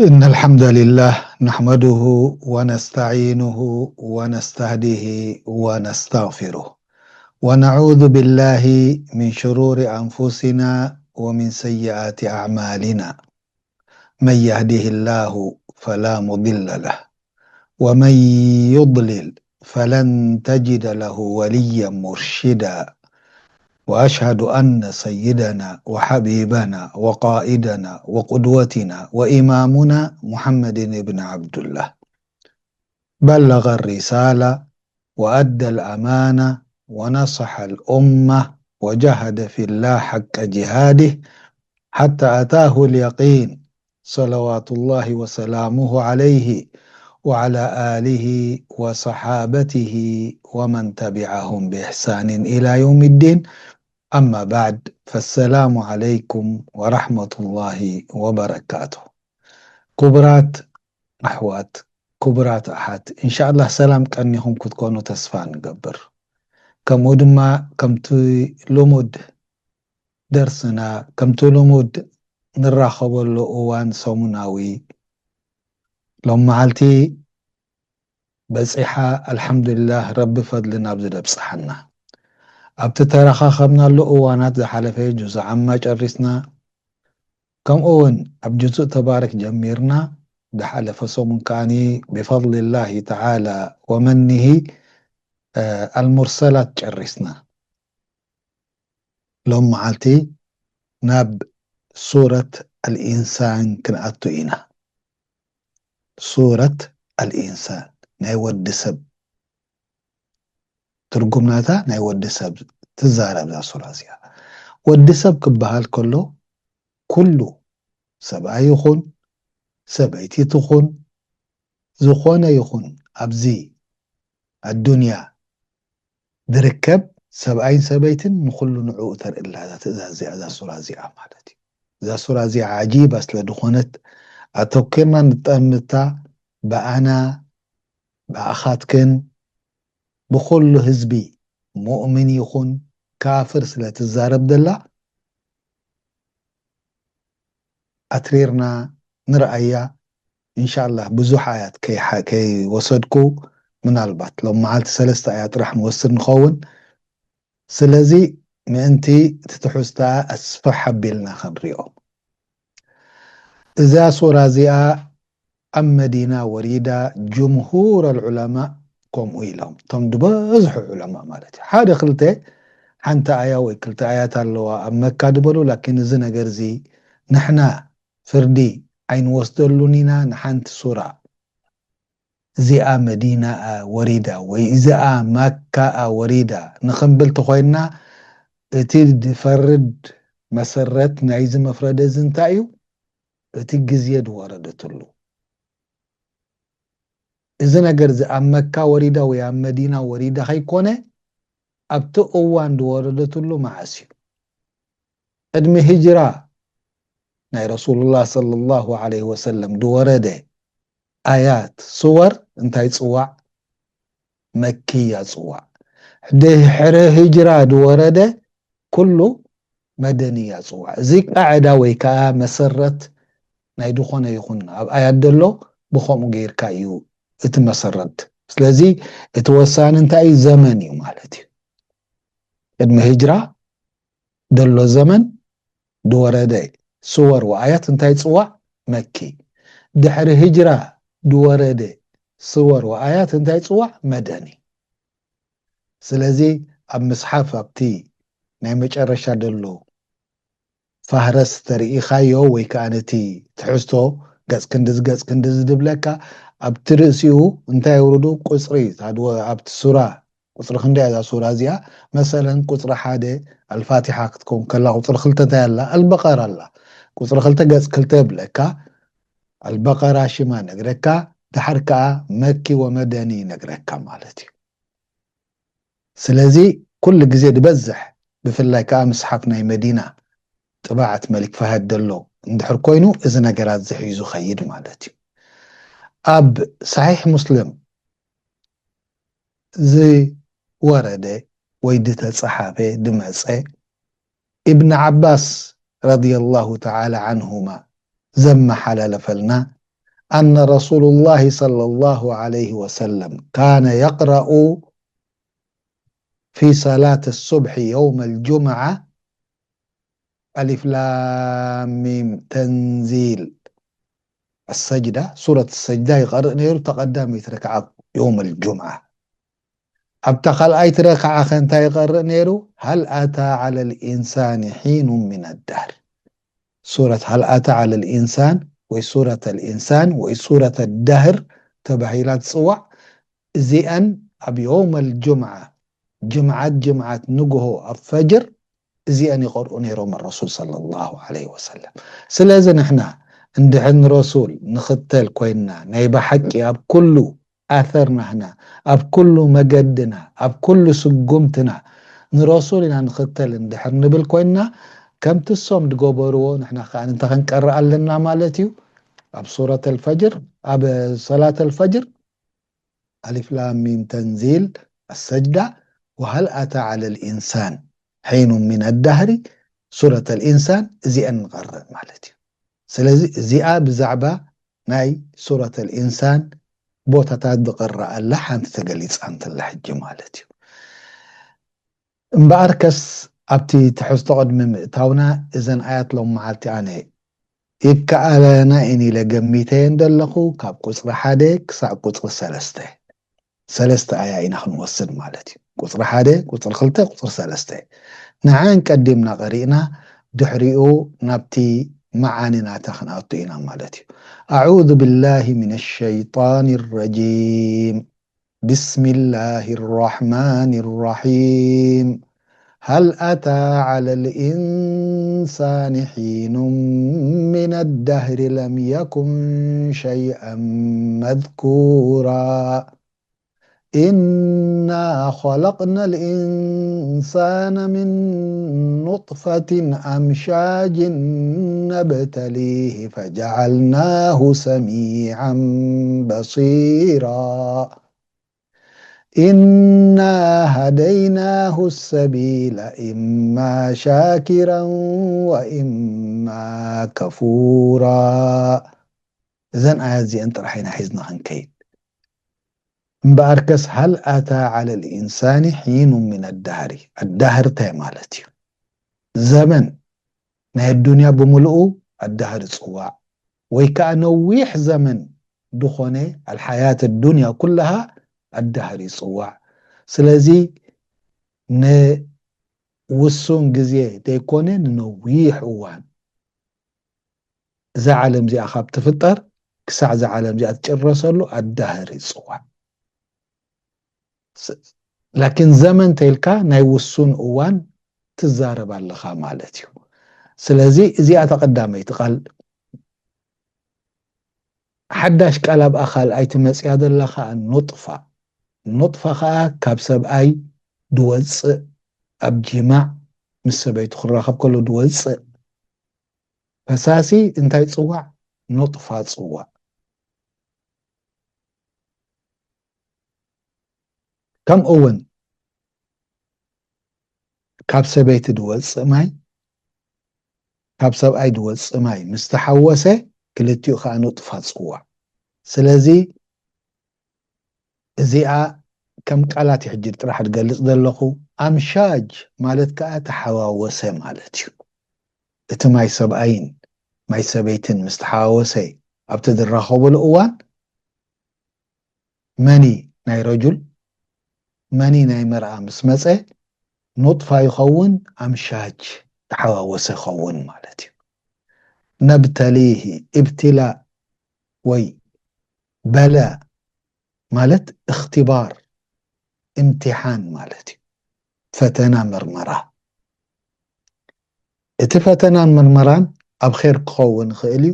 إن الحمد لله نحمده ونستعينه ونستهديه ونستغفره، ونعوذ بالله من شرور أنفسنا ومن سيئات أعمالنا. من يهده الله فلا مضل له، ومن يضلل فلن تجد له وليا مرشدا. وأشهد أن سيدنا وحبيبنا وقائدنا وقدوتنا وإمامنا محمد بن عبد الله بلغ الرسالة وأدى الأمانة ونصح الأمة وجاهد في الله حق جهاده حتى أتاه اليقين، صلوات الله وسلامه عليه وعلى آله وصحابته ومن تبعهم بإحسان إلى يوم الدين. أما بعد، فالسلام عليكم ورحمة الله وبركاته. ክቡራት ኣሕዋት፣ ክቡራት ኣሓት፣ እንሻኣላህ ሰላም ቀኒኹም ክትኮኑ ተስፋ ንገብር። ከምኡ ድማ ከምቲ ልሙድ ደርስና፣ ከምቲ ልሙድ ንራኸበሉ እዋን ሰሙናዊ፣ ሎም መዓልቲ በጺሓ፣ ኣልሓምዱሊላህ፣ ረቢ ፈድሊ ናብዚ ደብጽሓና። ኣብቲ ተራኻኸብናሉ እዋናት ዝሓለፈ ጁዝ ዓማ ጨሪስና፣ ከምኡ እውን ኣብ ጁዙእ ተባረክ ጀሚርና፣ ዝሓለፈ ሰሙን ከኣኒ ብፈድሊላሂ ተዓላ ወመኒሂ፣ እ፣ ኣልሙርሰላት ጨሪስና። ሎም መዓልቲ ናብ ሱረት ኣልኢንሳን ክንኣቱ ኢና። ሱረት ኣልኢንሳን ናይ ወዲ ሰብ ትርጉም ናታ ናይ ወዲ ሰብ ትዛረብ እዛ ሱራ እዚኣ። ወዲ ሰብ ክበሃል ከሎ ኩሉ ሰብኣይ ይኹን ሰበይቲ ትኹን ዝኾነ ይኹን ኣብዚ ኣዱንያ ዝርከብ ሰብኣይን ሰበይትን ንኹሉ ንዕኡ ተርእላ እዛ ትእዛዝ እዚኣ፣ እዛ ሱራ እዚኣ ማለት እዩ። እዛ ሱራ እዚኣ ዓጂባ ስለ ዝኾነት ኣተኪርና ንጠምታ ብኣና ብኣኻትክን ብኹሉ ህዝቢ ሙእምን ይኹን ካፍር ስለ ትዛረብ ዘላ ኣትሪርና ንርኣያ። እንሻላህ ብዙሕ ኣያት ከይሓ-፣ ከይወሰድኩ ምናልባት ሎም መዓልቲ ሰለስተ ኣያት ጥራሕ ንወስድ ንኸውን። ስለዚ ምእንቲ እቲ ትሕዝታ ኣስፍሕ ኣቢልና ክንሪኦ። እዛ ሱራ እዚኣ ኣብ መዲና ወሪዳ ጅምሁር ኣልዑለማእ ከምኡ ኢሎም፣ እቶም ዝበዝሑ ዑለማእ ማለት እዩ። ሓደ ክልተ ሓንቲ ኣያ ወይ ክልተ ኣያት ኣለዋ ኣብ መካ ዝበሉ፣ ላኪን እዚ ነገር እዚ ንሕና ፍርዲ ኣይንወስደሉን ኢና። ንሓንቲ ሱራ እዚኣ መዲናኣ ወሪዳ ወይ እዚኣ ማካኣ ወሪዳ ንኽንብል ተኾይንና፣ እቲ ዝፈርድ መሰረት ናይዚ መፍረዲ እዚ እንታይ እዩ? እቲ ግዜ ዝወረደትሉ። እዚ ነገር እዚ ኣብ መካ ወሪዳ ወይ ኣብ መዲና ወሪዳ ከይኮነ፣ ኣብቲ እዋን ዝወረደትሉ መዓስ እዩ? ቅድሚ ሂጅራ ናይ ረሱሉላህ ሰለላሁ ዐለይሂ ወሰለም ዝወረደ ኣያት፣ ሱወር እንታይ ጽዋዕ? መክያ ጽዋዕ። ድሕሪ ሂጅራ ዝወረደ ኩሉ መደንያ ጽዋዕ። እዚ ቃዕዳ ወይ ከኣ መሰረት ናይ ዝኾነ ይኹን ኣብ ኣያት ዘሎ ብኸምኡ ጌርካ እዩ እቲ መሰረት። ስለዚ እቲ ወሳኒ እንታይ እዩ? ዘመን እዩ ማለት እዩ። ቅድሚ ሂጅራ ዘሎ ዘመን ዝወረደ ስወር ወኣያት እንታይ ይጽዋዕ? መኪ። ድሕሪ ሂጅራ ዝወረደ ስወር ወኣያት እንታይ ይጽዋዕ? መደኒ። ስለዚ ኣብ ምስሓፍ ኣብቲ ናይ መጨረሻ ዘሎ ፋህረስ ተርእኻዮ ወይ ከኣ ነቲ ትሕዝቶ ገጽ ክንድዚ ገጽ ክንድዚ ዝብለካ ኣብቲ ርእሲኡ እንታይ የውርዱ? ቁጽሪ፣ ታድወ ኣብቲ ሱራ ቁጽሪ ክንደይ እያ እዛ ሱራ እዚኣ? መሰለን ቁጽሪ ሓደ ኣልፋቲሓ ክትከውን ከላ፣ ቁጽሪ ክልተ እንታይ ኣላ? ኣልበቀራ ኣላ። ቁጽሪ ክልተ ገጽ ክልተ ይብለካ፣ ኣልበቀራ ሽማ ነግረካ፣ ድሓር ከኣ መኪ ወመደኒ ነግረካ ማለት እዩ። ስለዚ ኩሉ ግዜ ዝበዝሕ ብፍላይ ከኣ ምስሓፍ ናይ መዲና ጥባዓት መሊክ ፈሃድ ዘሎ እንድሕር ኮይኑ እዚ ነገራት ዝሕዩ ዝኸይድ ማለት እዩ። ኣብ ሰሒሕ ሙስሊም ዝወረደ ወይ ዝተጸሓፈ ዝመጸ ኢብን ዓባስ ረዲየላሁ ተዓላ ዓንሁማ ዘመሓላለፈልና أن رسول الله صلى الله عليه وسلم كان يقرأ في صلاة الصبح يوم الجمعة ألف لام ميم تنزيل السجدة، سورة السجدة ይቐርእ ነይሩ ተቐዳመይቲ ረክዓ يوم الجمعة። ኣብታ ካልኣይቲ ረክዓ ከ እንታይ ይቐርእ ነይሩ? هل أتى على الإنسان حين من الدهر። ሱረት هل أتى على الإنسان ወይ ሱረት الإنسان ወይ ሱረት الدهر ተባሂላ ትጽዋዕ። እዚኣን ኣብ يوم الجمعة፣ ጅምዓት ጅምዓት ንግሆ ኣብ ፈጅር እዚኣን ይቐርኡ ነይሮም ረሱል ሰለላሁ ዐለይሂ ወሰለም። ስለዚ ንሕና እንድሕር ንረሱል ንኽተል ኮይንና ናይ ብሓቂ ኣብ ኩሉ ኣሰር ናህና፣ ኣብ ኩሉ መገድና፣ ኣብ ኩሉ ስጉምትና ንረሱል ኢና ንኽተል እንድሕር ንብል ኮይንና፣ ከምቲ እሶም ዝገበርዎ ንሕና ከኣ እንታይ ክንቀርእ ኣለና ማለት እዩ? ኣብ ሱረት ኣልፈጅር፣ ኣብ ሰላት ኣልፈጅር ኣሊፍ ላም ሚም ተንዚል፣ ኣሰጅዳ፣ ወሃል ኣታ ዓለል ኢንሳን ሒኑ ሚነ ዳህሪ፣ ሱረተል ኢንሳን፣ እዚአን ንቐርእ ማለት እዩ። ስለዚ እዚኣ ብዛዕባ ናይ ሱረተል ኢንሳን ቦታታት ዝቐረኣላ ሓንቲ ተገሊጻ እንትላ ሕጂ ማለት እዩ። እምበኣርከስ ኣብቲ ትሕዝቶ ቅድሚ ምእታውና እዘን ኣያት ሎም መዓልቲ ኣነ ይከኣለና እየን ኢለ ገሚተየን ዘለኹ ካብ ቁጽሪ ሓደ ክሳዕ ቁጽሪ ሰለስተ። ሰለስተ ኣያ ኢና ክንወስድ ማለት እዩ። ቁጽሪ ሓደ፣ ቁጽሪ ክልተ፣ ቁጽሪ ሰለስተ። ንዓን ቀዲምና ቀሪእና ድሕሪኡ ናብቲ መዓኒ ናታ ክንኣቱ ኢና ማለት እዩ። أعوذ بالله من الشيطان الرجيم. بسم الله الرحمن الرحيم. هل أتى على الإنسان حين من الدهر لم يكن شيئا مذكورا. إنا خلقنا الإنسان من نطفة أمشاج نبتليه فجعلناه سميعا بصيرا. إنا هديناه السبيل إما شاكرا وإما كفورا. እዘን ኣያት እዚአን ጥራሕ ኢና ሒዝና ክንከይድ። እምበኣርከስ هل أتى على الإنسان حين من الدهر، ኣዳህር እንታይ ማለት እዩ? ዘመን ናይ ኣዱንያ ብምልኡ ኣዳህር ይጽዋዕ፣ ወይ ከኣ ነዊሕ ዘመን ዝኾነ ኣልሓያት ኣዱንያ ኩላሃ ኣዳህር ይጽዋዕ። ስለዚ ንውሱን ግዜ ዘይኮነ ንነዊሕ እዋን እዛ ዓለም እዚኣ ካብ ትፍጠር ክሳዕ እዛ ዓለም እዚኣ ትጭረሰሉ ኣዳህር ይጽዋዕ። ስ-፣ ላኪን ዘመን ተይልካ ናይ ውሱን እዋን ትዛረብ ኣለኻ ማለት እዩ። ስለዚ እዚኣ ተቐዳመይቲ ቃል ሓዳሽ ቃል ኣብኣ ካልኣይቲ መጽያ ዘላ ኸኣ ኑጥፋ። ኑጥፋ ኸኣ ካብ ሰብኣይ ድወጽእ፣ ኣብ ጅማዕ ምስ ሰበይቱ ክራኸብ ከሎ ድወጽእ ፈሳሲ እንታይ ጽዋዕ? ኑጥፋ ጽዋዕ። ከምኡ እውን ካብ ሰበይቲ ድወጽእ ማይ፣ ካብ ሰብኣይ ድወጽእ ማይ ምስ ተሓወሰ ክልቲኡ ኸኣ ኑጥፋ ጽዋዕ። ስለዚ እዚኣ ከም ቃላት ሕጂ ጥራሕ ዝገልጽ ዘለኹ። ኣምሻጅ ማለት ከኣ ተሓዋወሰ ማለት እዩ። እቲ ማይ ሰብኣይን ማይ ሰበይትን ምስ ተሓዋወሰ ኣብቲ ዝራኸቡሉ እዋን መኒ ናይ ረጁል መኒ ናይ መርኣ ምስ መጸ ኑጥፋ ይኸውን፣ ኣምሻጅ ተሓዋወሰ ይኸውን ማለት እዩ። ነብተሊሂ፣ ኢብትላእ ወይ በላ ማለት እኽትባር፣ እምትሓን ማለት እዩ። ፈተና፣ ምርመራ። እቲ ፈተናን ምርመራን ኣብ ኼር ክኸውን ይኽእል እዩ፣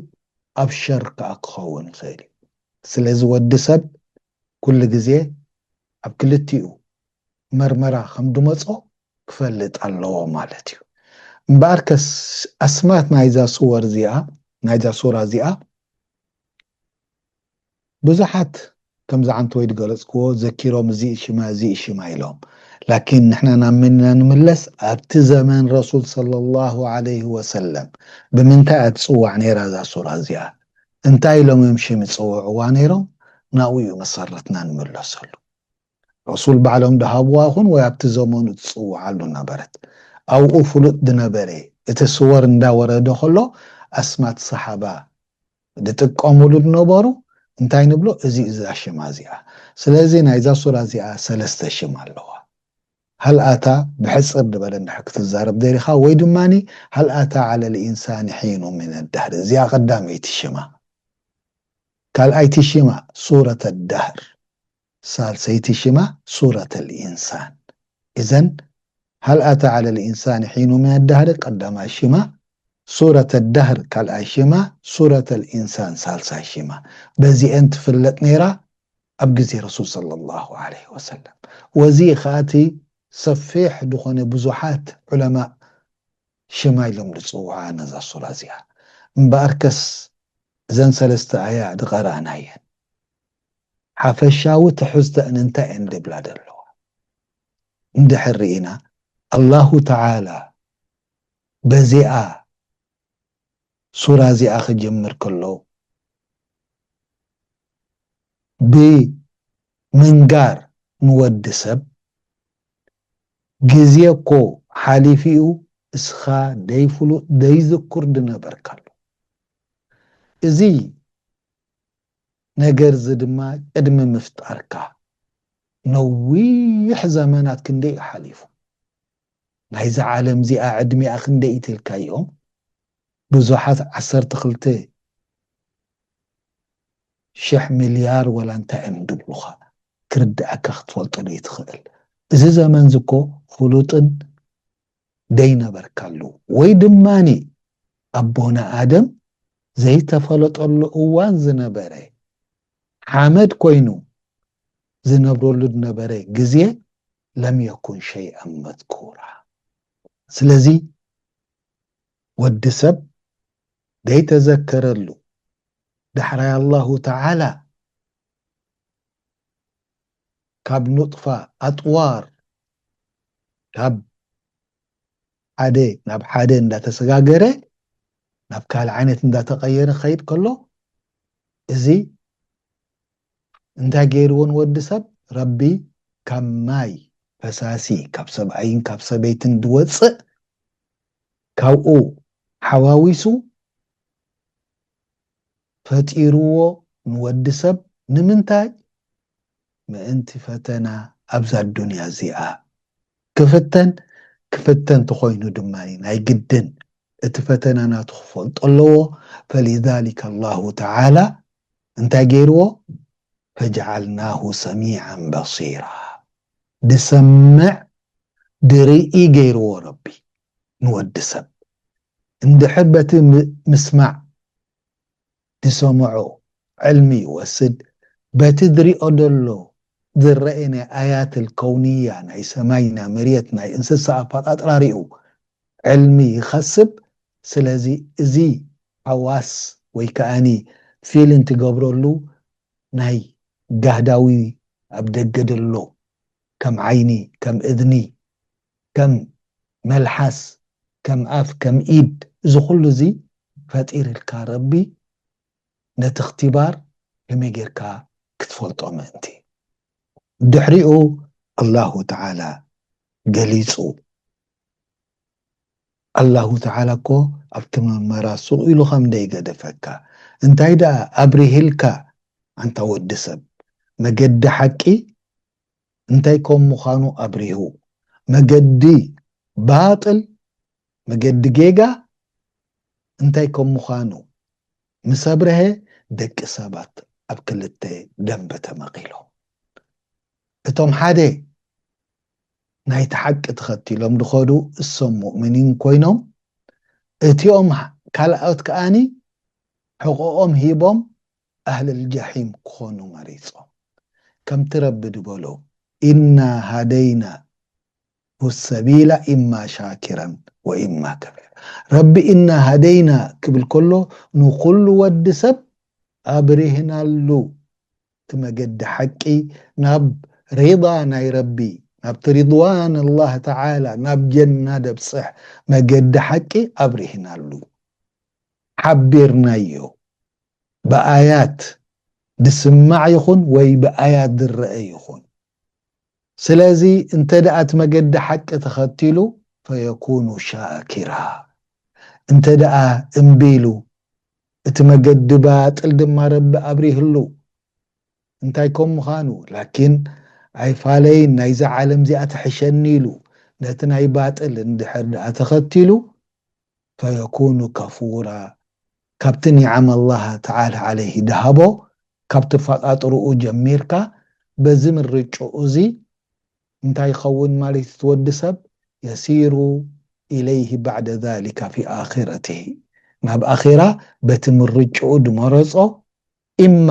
ኣብ ሸር ከኣ ክኸውን ይኽእል እዩ። ስለዚ ወዲ ሰብ ኩሉ ግዜ ኣብ ክልቲኡ መርመራ ከም ድመጾ ክፈልጥ ኣለዎ ማለት እዩ። እምበኣር ከስ ኣስማት ናይዛ ሱወር እዚኣ፣ ናይዛ ሱራ እዚኣ ብዙሓት ከምዚ ዓንተወይ ዝገለጽክዎ ዘኪሮም እዚ ሽማ፣ እዚ ሽማ ኢሎም። ላኪን ንሕና ናብ መን ኢና ንምለስ? ኣብቲ ዘመን ረሱል ሰለላሁ ዐለይሂ ወሰለም ብምንታይ እያ ትጽዋዕ ነይራ እዛ ሱራ እዚኣ? እንታይ ኢሎም እዮም ሽም ይፅውዕዋ ነይሮም? ናብኡ እዩ መሰረትና ንምለሰሉ። ረሱል ባዕሎም ድሃብዋ ይኹን ወይ ኣብቲ ዘመኑ ትፅውዓሉ ነበረት። ኣብኡ ፍሉጥ ድነበረ፣ እቲ ስወር እንዳወረደ ከሎ ኣስማት ሰሓባ ድጥቀሙሉ ድነበሩ እንታይ ንብሎ? እዚ እዛ ሽማ እዚኣ። ስለዚ ናይዛ ሱራ እዚኣ ሰለስተ ሽም ኣለዋ። ሃል ኣታ ብሕፅር ዝበለ እንድሕር ክትዛረብ ደሊኻ ወይ ድማ ሃል ኣታ ዓለ ልኢንሳን ሒኑ ምን ኣዳህር፣ እዚኣ ቀዳመይቲ ሽማ። ካልኣይቲ ሽማ ሱረት ኣዳህር፣ ሳልሰይቲ ሽማ ሱረት ልኢንሳን። እዘን ሃል ኣታ ዓለ ልኢንሳን ሒኑ ምን ኣዳህር ቀዳማይ ሽማ፣ ሱረት ኣዳህር ካልኣይ ሽማ፣ ሱረት ልኢንሳን ሳልሳይ ሽማ። በዚአን ትፍለጥ ነይራ ኣብ ግዜ ረሱል ሰለላሁ ዐለይሂ ወሰለም። ወዚ ከኣቲ ሰፊሕ ዝኾነ ብዙሓት ዑለማ ሽማ ኢሎም ዝፅውዓ ነዛ ሱራ እዚኣ። እምበኣርከስ እዘን ሰለስተ ኣያ ዝቐራእናየን ሓፈሻዊ ትሕዝተአን እንታይ እየን ዝብላ ዘለዋ እንድሕር ርኢና፣ ኣላሁ ተዓላ በዚኣ ሱራ እዚኣ ክጅምር ከሎ ብምንጋር ንወዲ ሰብ፣ ግዜ እኮ ሓሊፉ እዩ፣ እስኻ ደይፍሉጥ ደይዝኩር ድነበርካሉ። እዚ ነገር እዚ ድማ ቅድሚ ምፍጣርካ ነዊሕ ዘመናት ክንደይ እዩ ሓሊፉ? ናይዛ ዓለም እዚኣ ዕድሚኣ ክንደይ እዩ ትልካዮም? ብዙሓት ዓሰርተ ክልተ ሽሕ ሚልያር ወላ እንታይ እዮም ድብሉኻ፣ ክርድኣካ ክትፈልጦ ዘይትኽእል። እዚ ዘመን እዚ እኮ ፍሉጥን ደይነበርካሉ፣ ወይ ድማኒ ኣቦና ኣደም ዘይተፈለጠሉ እዋን ዝነበረ፣ ሓመድ ኮይኑ ዝነብረሉ ዝነበረ ግዜ ለም የኩን ሸይኣን መዝኩራ። ስለዚ ወዲ ሰብ ዘይተዘከረሉ፣ ዳሕራይ ኣላሁ ተዓላ ካብ ኑጥፋ ኣጥዋር፣ ካብ ሓደ ናብ ሓደ እንዳተሰጋገረ፣ ናብ ካልእ ዓይነት እንዳተቐየረ ክኸይድ ከሎ፣ እዚ እንታይ ገይርዎ ንወዲ ሰብ? ረቢ ካብ ማይ ፈሳሲ፣ ካብ ሰብኣይን ካብ ሰበይትን ዝወፅእ፣ ካብኡ ሓዋዊሱ ፈጢርዎ ንወዲ ሰብ። ንምንታይ? ምእንቲ ፈተና ኣብዛ ኣዱንያ እዚኣ ክፍተን፣ ክፍተን ተኾይኑ ድማ ናይ ግድን እቲ ፈተና ናቱ ክፈልጦ ኣለዎ። ፈሊዛሊከ ኣላሁ ተዓላ እንታይ ገይርዎ? ፈጀዓልናሁ ሰሚዓን በሲራ፣ ድሰምዕ ድርኢ ገይርዎ ረቢ ንወዲ ሰብ። እንድሕር በቲ ም-፣ ምስማዕ ድሰምዖ ዕልሚ ይወስድ፣ በቲ ድሪኦ ደሎ ዝረአ ናይ ኣያት ልከውንያ፣ ናይ ሰማይ ናይ መሬት ናይ እንስሳ ኣፈጣጥራ ሪኡ ዕልሚ ይኸስብ። ስለዚ እዚ ሓዋስ ወይ ከኣኒ ፊልን ትገብረሉ ናይ ጋህዳዊ ኣብ ደገ ደሎ ከም ዓይኒ፣ ከም እዝኒ፣ ከም መልሓስ፣ ከም ኣፍ፣ ከም ኢድ፣ እዚ ኩሉ እዚ ፈጢርልካ ረቢ ነቲ እኽትባር ከመይ ጌርካ ክትፈልጦ ምእንቲ። ድሕሪኡ ኣላሁ ተዓላ ገሊጹ። ኣላሁ ተዓላ እኮ ኣብቲ መርመራ ሱቕ ኢሉ ከም ደይገደፈካ፣ እንታይ ደኣ ኣብሪህልካ፣ ኣንታ ወዲ ሰብ፣ መገዲ ሓቂ እንታይ ከም ምዃኑ ኣብሪሁ፣ መገዲ ባጥል፣ መገዲ ጌጋ እንታይ ከም ምዃኑ ምስ ኣብርሀ፣ ደቂ ሰባት ኣብ ክልተ ደንበ ተመቒሎም። እቶም ሓደ ናይቲ ሓቂ ተኸቲሎም ዝኸዱ እሶም ሙእሚኒን ኮይኖም፣ እቲኦም ካልኦት ከኣኒ ሕቖኦም ሂቦም ኣህለል ጀሒም ክኾኑ መሪጾም። ከምቲ ረቢ ዝበሎ፣ ኢና ሃደይና ሰቢላ ኢማ ሻኪረን ወኢማ ከፊር። ረቢ ኢና ሃደይና ክብል ከሎ ንኹሉ ወዲ ሰብ ኣብሪህናሉ እቲ መገዲ ሓቂ ናብ ሪዳ ናይ ረቢ፣ ናብቲ ሪድዋን ኣላህ ተዓላ፣ ናብ ጀና ደብፅሕ መገዲ ሓቂ ኣብሪህናሉ፣ ሓቢርናዮ። ብኣያት ድስማዕ ይኹን ወይ ብኣያት ድረአ ይኹን። ስለዚ እንተ ደኣ እቲ መገዲ ሓቂ ተኸቲሉ፣ ፈየኩኑ ሻኪራ። እንተ ደኣ እምቢ ኢሉ፣ እቲ መገዲ ባጥል ድማ ረቢ ኣብሪህሉ። እንታይ ከም ምዃኑ ላኪን ኣይፋለይን፣ ናይዛ ዓለም እዚኣ ትሕሸኒ ኢሉ ነቲ ናይ ባጥል እንድሕር ደኣ ተኸቲሉ፣ ፈየኩኑ ከፉራ፣ ካብቲ ኒዓም ኣላህ ተዓላ ዓለይሂ ድሃቦ፣ ካብ ተፈጣጥርኡ ጀሚርካ በዚ ምርጭኡ እዚ እንታይ ይኸውን ማለት እዩ? እቲ ወዲ ሰብ የሲሩ ኢለይሂ ባዕደ ዛሊካ ፊ ኣኺረቲሂ፣ ናብ ኣኺራ በቲ ምርጭኡ ድመረጾ ኢማ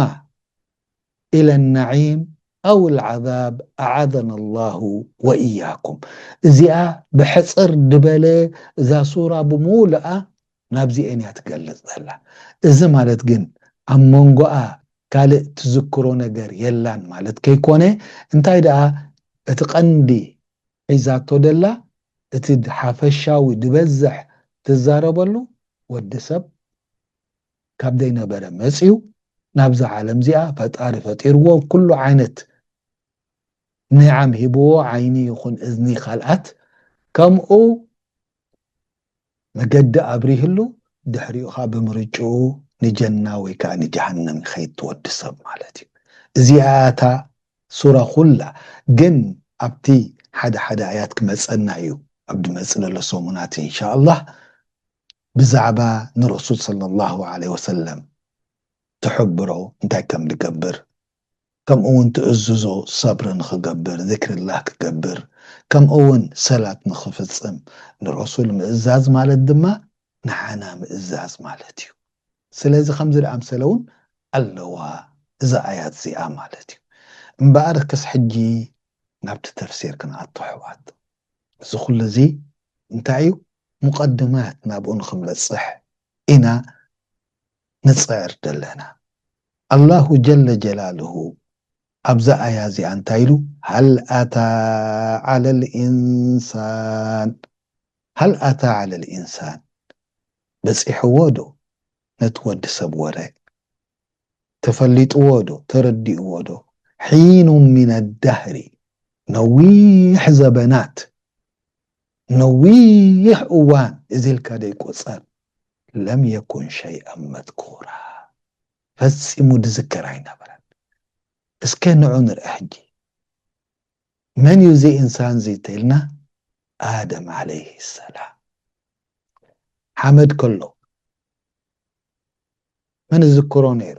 ኢለ ናዒም ኣው ልዓዛብ ኣዓዘና ኣላሁ ወኢያኩም። እዚኣ ብሕፅር ድበለ እዛ ሱራ ብሙሉኣ ናብዚኤን እያ ትገልፅ ዘላ። እዚ ማለት ግን ኣብ መንጎኣ ካልእ ትዝክሮ ነገር የላን ማለት ከይኮነ፣ እንታይ ደኣ እቲ ቀንዲ ሒዛቶ ደላ፣ እቲ ሓፈሻዊ ድበዝሕ ትዛረበሉ፣ ወዲ ሰብ ካብ ዘይነበረ መፅዩ ናብዛ ዓለም እዚኣ ፈጣሪ ፈጢርዎ፣ ኩሉ ዓይነት ኒዓም ሂብዎ፣ ዓይኒ ይኹን እዝኒ ካልኣት፣ ከምኡ መገዲ ኣብሪህሉ፣ ድሕሪኡ ኸዓ ብምርጭኡ ንጀና ወይ ከዓ ንጀሃነም ይኸይድ ወዲ ሰብ ማለት እዩ። እዚኣ እታ ሱራ ኩላ። ግን ኣብቲ ሓደ ሓደ ኣያት ክመፀና እዩ ኣብ ድመፅ ዘሎ ሰሙናት እንሻኣላህ፣ ብዛዕባ ንረሱል ሰለላሁ ዐለይሂ ወሰለም ትሕብሮ እንታይ ከም ድገብር፣ ከምኡ እውን ትእዝዞ ሰብሪ ንኽገብር፣ ዚክርላህ ክገብር፣ ከምኡ እውን ሰላት ንኽፍፅም። ንረሱል ምእዛዝ ማለት ድማ ንዓና ምእዛዝ ማለት እዩ። ስለዚ ከምዚ ደኣ ኣምሰለ እውን ኣለዋ እዛ ኣያት እዚኣ ማለት እዩ። እምበኣር ክስ ሕጂ ናብቲ ተፍሲር ክንኣቱ ኣሕዋት። እዚ ኩሉ እዚ እንታይ እዩ? ሙቐድማት ናብኡ ንኽንበፅሕ ኢና ንፅዕር ዘለና። ኣላሁ ጀለ ጀላልሁ ኣብዛ ኣያ እዚኣ እንታይ ኢሉ? ሃል ኣታ ዓለ ልኢንሳን፣ ሃል ኣታ ዓለ ልኢንሳን፣ በፂሕዎ ዶ ነቲ ወዲ ሰብ ወረ? ተፈሊጥዎ ዶ? ተረዲእዎ ዶ? ሒኑ ሚነ ዳህሪ፣ ነዊሕ ዘበናት፣ ነዊሕ እዋን እዚ ኢልካ ደይቆፀር፣ ለም የኩን ሸይኣን መዝኩራ፣ ፈፂሙ ድዝከር ኣይነበረን። እስከ ንዑ ንርአ ሕጂ። መን እዩ እዚ ኢንሳን እዚ ተኢልና? ኣደም ዓለይሂ ሰላም። ሓመድ ከሎ መን ዝዝክሮ ነይሩ?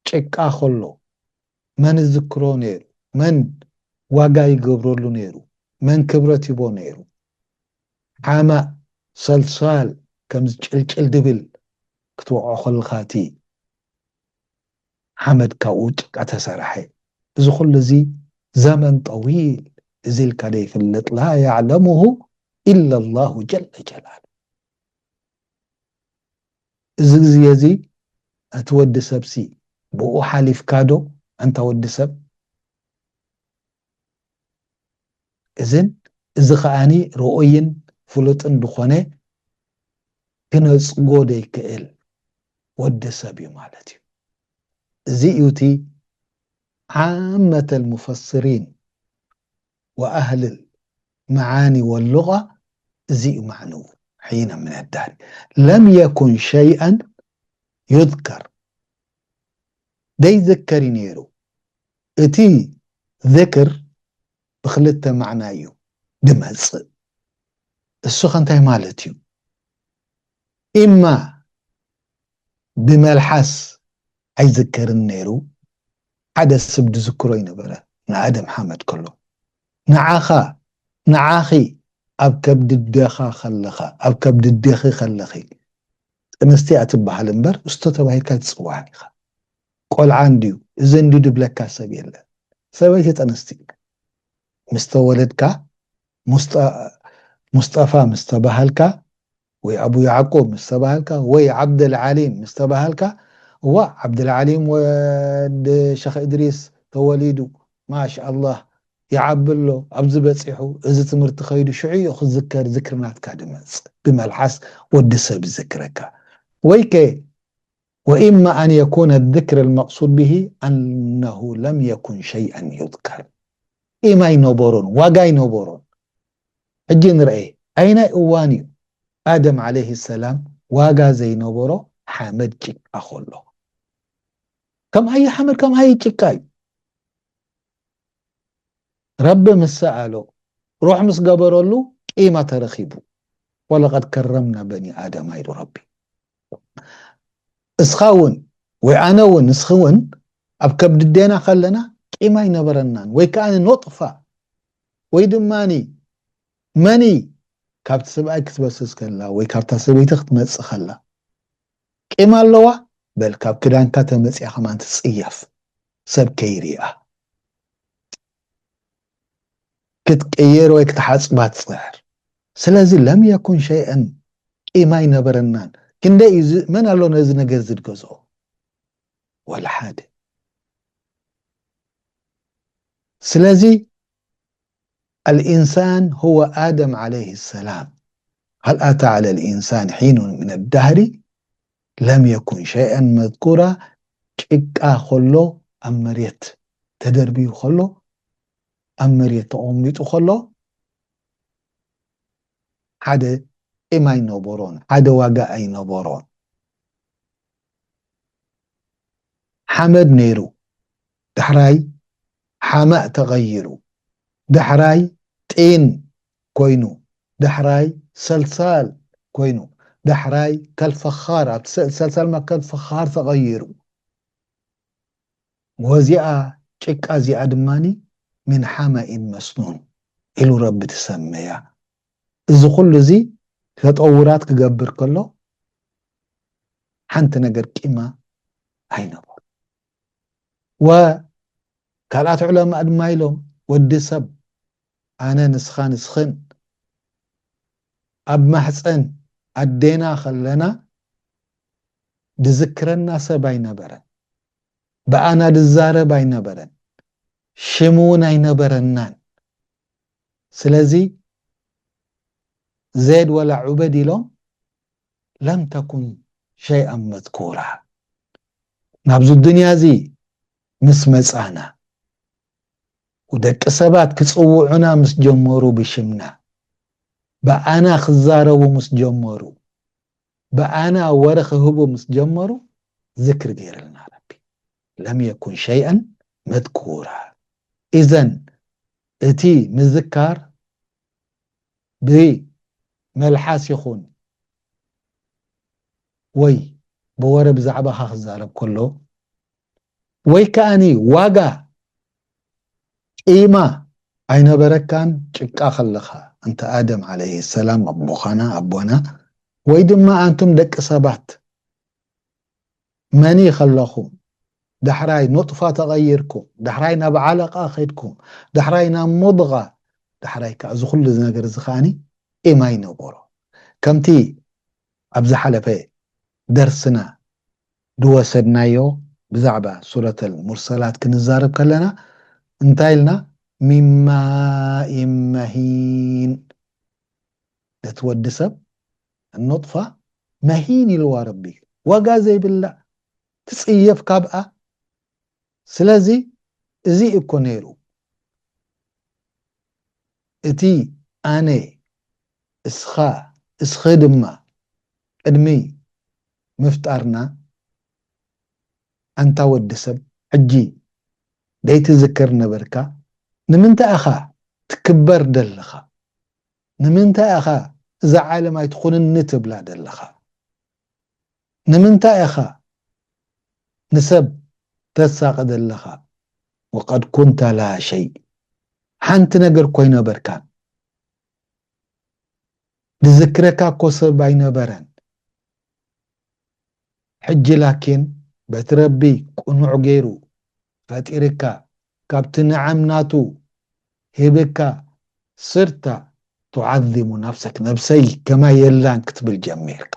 ጭቃ ከሎ መን ዝዝክሮ ነይሩ? መን ዋጋ ይገብረሉ ነይሩ? መን ክብረት ይቦ ነይሩ? ሓማእ ሰልሳል ከም ዝጭልጭል ድብል ክትወቕዖ ከለኻ እቲ ሓመድ ካብኡ ጭቃ ተሰርሐ። እዚ ኩሉ እዚ ዘመን ጠዊል እዚ ኢልካ ደይፍለጥ፣ ላ ያዕለሙሁ ኢላ ላሁ ጀለ ጀላሉ። እዚ ግዜ እዚ እቲ ወዲ ሰብሲ ብኡ ሓሊፍካ ዶ? ኣንታ ወዲ ሰብ፣ እዝን እዚ ከኣኒ ርኡይን ፍሉጥን ዝኾነ ክነጽጎ ደይክእል ወዲ ሰብ እዩ ማለት እዩ። እዚ እዩ እቲ ዓመተ ልሙፈስሪን ወኣህል መዓኒ ወሉቓ፣ እዚ እዩ ማዕንኡ። ሒነ ምን ዳህሪ ለም የኩን ሸይኣን ዩዝከር፣ ደይዝከር እዩ ነይሩ። እቲ ዝክር ብክልተ ማዕና እዩ ድመጽእ። እሱ ከ እንታይ ማለት እዩ? ኢማ ብመልሓስ ኣይዝከርን ነይሩ፣ ሓደ ሰብ ድዝክሮ ይነበረ ንኣደም ሓመድ ከሎ። ንዓኻ፣ ንዓኺ ኣብ ከብዲ ኣደኻ ከለኻ፣ ኣብ ከብዲ ኣደኺ ከለኺ፣ ጥንስቲ እያ ትበሃል እምበር፣ እስቶ ተባሂልካ ኣይትጽዋዕን ኢኻ። ቆልዓ እንድዩ፣ እዚ እንድዩ ድብለካ ሰብ የለን። ሰበይቲ ጥንስቲ ምስ ተወለድካ፣ ሙስጠ-፣ ሙስጠፋ ምስ ተባሃልካ፣ ወይ ኣቡ ያዕቁብ ምስ ተባሃልካ፣ ወይ ዓብደልዓሊም ምስ ተባሃልካ፣ እዋ፣ ዓብደልዓሊም ወድ ሸኽ እድሪስ ተወሊዱ፣ ማሻኣላህ፣ ይዓቢ ኣሎ፣ ኣብዚ በጺሑ፣ እዚ ትምህርቲ ከይዱ፣ ሽዑ እዩ ክዝከር፣ ዝክሪ ናትካ ድመጽእ። ብመልሓስ ወዲ ሰብ ይዝክረካ። ወይ ከ وإما أن يكون الذكر المقصود به أنه لم يكن شيئا يذكر. ቂም ኣይነበሮን፣ ዋጋ ኣይነበሮን። ሕጂ ንርአ፣ ኣይናይ እዋን እዩ ኣደም ዓለይሂ ሰላም ዋጋ ዘይነበሮ ሓመድ ጭቃ ከሎ? ከም ኣየ ሓመድ፣ ከም ኣየ ጭቃ እዩ። ረቢ ምስ ሰኣሎ፣ ሩሕ ምስ ገበረሉ፣ ቂማ ተረኺቡ። ወለቀድ ከረምና በኒ ኣደም ኣይሉ ረቢ። እስኻ እውን ወይ ኣነ እውን፣ ንስኺ እውን ኣብ ከብዲ ኣዴና ከለና ቂም ኣይነበረናን፣ ወይ ከኣ ኖጥፋ ወይ ድማ መኒ ካብቲ ሰብኣይ ክትበስስ ከላ ወይ ካብታ ሰበይቲ ክትመጽእ ከላ ቂም ኣለዋ። በል፣ ካብ ክዳንካ ተመጽያ ከማን ትጽየፍ፣ ሰብ ከይሪኣ። ክትቅየር ወይ ክትሓጽባ ትጽዕር። ስለዚ ለም የኩን ሸይአን፣ ቂም ኣይነበረናን። ክንደይ እዩ ዝ-፣ መን ኣሎ ነዚ ነገር ዝድገዝኦ? ወላ ሓደ። ስለዚ الإنسان هو آدم عليه السلام. هل أتى على الإنسان حين من الدهر لم يكن شيئا مذكورا. ጭቃ ከሎ ኣብ መሬት ተደርብዩ ከሎ፣ ኣብ መሬት ተቐሚጡ ከሎ፣ ሓደ ቂም ኣይነበሮን፣ ሓደ ዋጋ ኣይነበሮን። ሓመድ ነይሩ፣ ዳሕራይ ሓማእ ተቐይሩ፣ ዳሕራይ ጢን ኮይኑ፣ ዳሕራይ ሰልሳል ኮይኑ፣ ዳሕራይ ከልፈኻር፣ ኣብቲ ሰ-፣ ሰልሳል ማ ከልፈኻር ተቐይሩ። ወዚኣ ጭቃ እዚኣ ድማኒ ምን ሓማኢን መስኑን ኢሉ ረቢ ትሰመያ። እዚ ኩሉ እዚ ተጠውራት ክገብር ከሎ ሓንቲ ነገር ቂማ ኣይነበሮ። ወካልኣት ዑለማእ ድማ ኢሎም፣ ወዲ ሰብ፣ ኣነ፣ ንስኻ፣ ንስኽን ኣብ ማሕፀን ኣዴና ከለና ድዝክረና ሰብ ኣይነበረን፣ ብኣና ድዛረብ ኣይነበረን፣ ሽም እውን ኣይነበረናን። ስለዚ ዜድ ወላ ዑበድ ኢሎም ለም ተኩን ሸይኣን መዝኩራ። ናብዚ ዱንያ እዚ ምስ መጻና፣ ደቂ ሰባት ክጽውዑና ምስ ጀመሩ ብሽምና፣ ብኣና ክዛረቡ ምስ ጀመሩ፣ ብኣና ወረ ክህቡ ምስ ጀመሩ፣ ዝክሪ ገይርልና ረቢ። ለም የኩን ሸይአን መዝኩራ። ኢዘን እቲ ምዝካር ብመልሓስ ይኹን ወይ ብወረ ብዛዕባኻ ክዛረብ ከሎ፣ ወይ ከኣኒ ዋጋ ቂማ ኣይነበረካን። ጭቃ ከለኻ፣ እንተ ኣደም ዓለይሂ ሰላም፣ ኣቦኻና፣ ኣቦና፣ ወይ ድማ ኣንቱም ደቂ ሰባት መኒ ከለኹም፣ ዳሕራይ ኑጥፋ ተቐይርኩም፣ ዳሕራይ ናብ ዓለቃ ከይድኩም፣ ዳሕራይ ናብ ሙድጋ፣ ዳሕራይ ከኣ እዚ ኩሉ ነገር እዚ ከኣኒ ቂም ኣይነበሮ። ከምቲ ኣብ ዝሓለፈ ደርስና ዝወሰድናዮ ብዛዕባ ሱረተል ሙርሰላት ክንዛረብ ከለና እንታይ ኢልና? ሚን ማኢን መሂን። ነቲ ወዲ ሰብ ኑጥፋ መሂን ኢልዋ ረቢ፣ ዋጋ ዘይብላ፣ ትጽየፍ ካብኣ። ስለዚ እዚ እኮ ነይሩ እቲ ኣነ፣ እስኻ፣ እስኺ ድማ ቅድሚ ምፍጣርና፣ ኣንታ ወዲ ሰብ፣ ሕጂ ደይትዝክር ነበርካ? ንምንታይ ኢኻ ትክበር ደለኻ? ንምንታይ ኢኻ እዛ ዓለም ኣይትኹንኒ ትብላ ደለኻ? ንምንታይ ኢኻ ንሰብ ተሳቒ ደለኻ? ወቀድ ኩንተ ላ ሸይ፣ ሓንቲ ነገር እኮ ኣይነበርካን። ዝዝክረካ እኮ ሰብ ኣይነበረን። ሕጂ ላኪን በቲ ረቢ ቅኑዕ ገይሩ ፈጢርካ፣ ካብቲ ንዓም ናቱ ሂብካ፣ ስርተ ቱዓዚሙ ነፍሰክ፣ ነብሰይ ከማይ የላን ክትብል ጀሚርካ።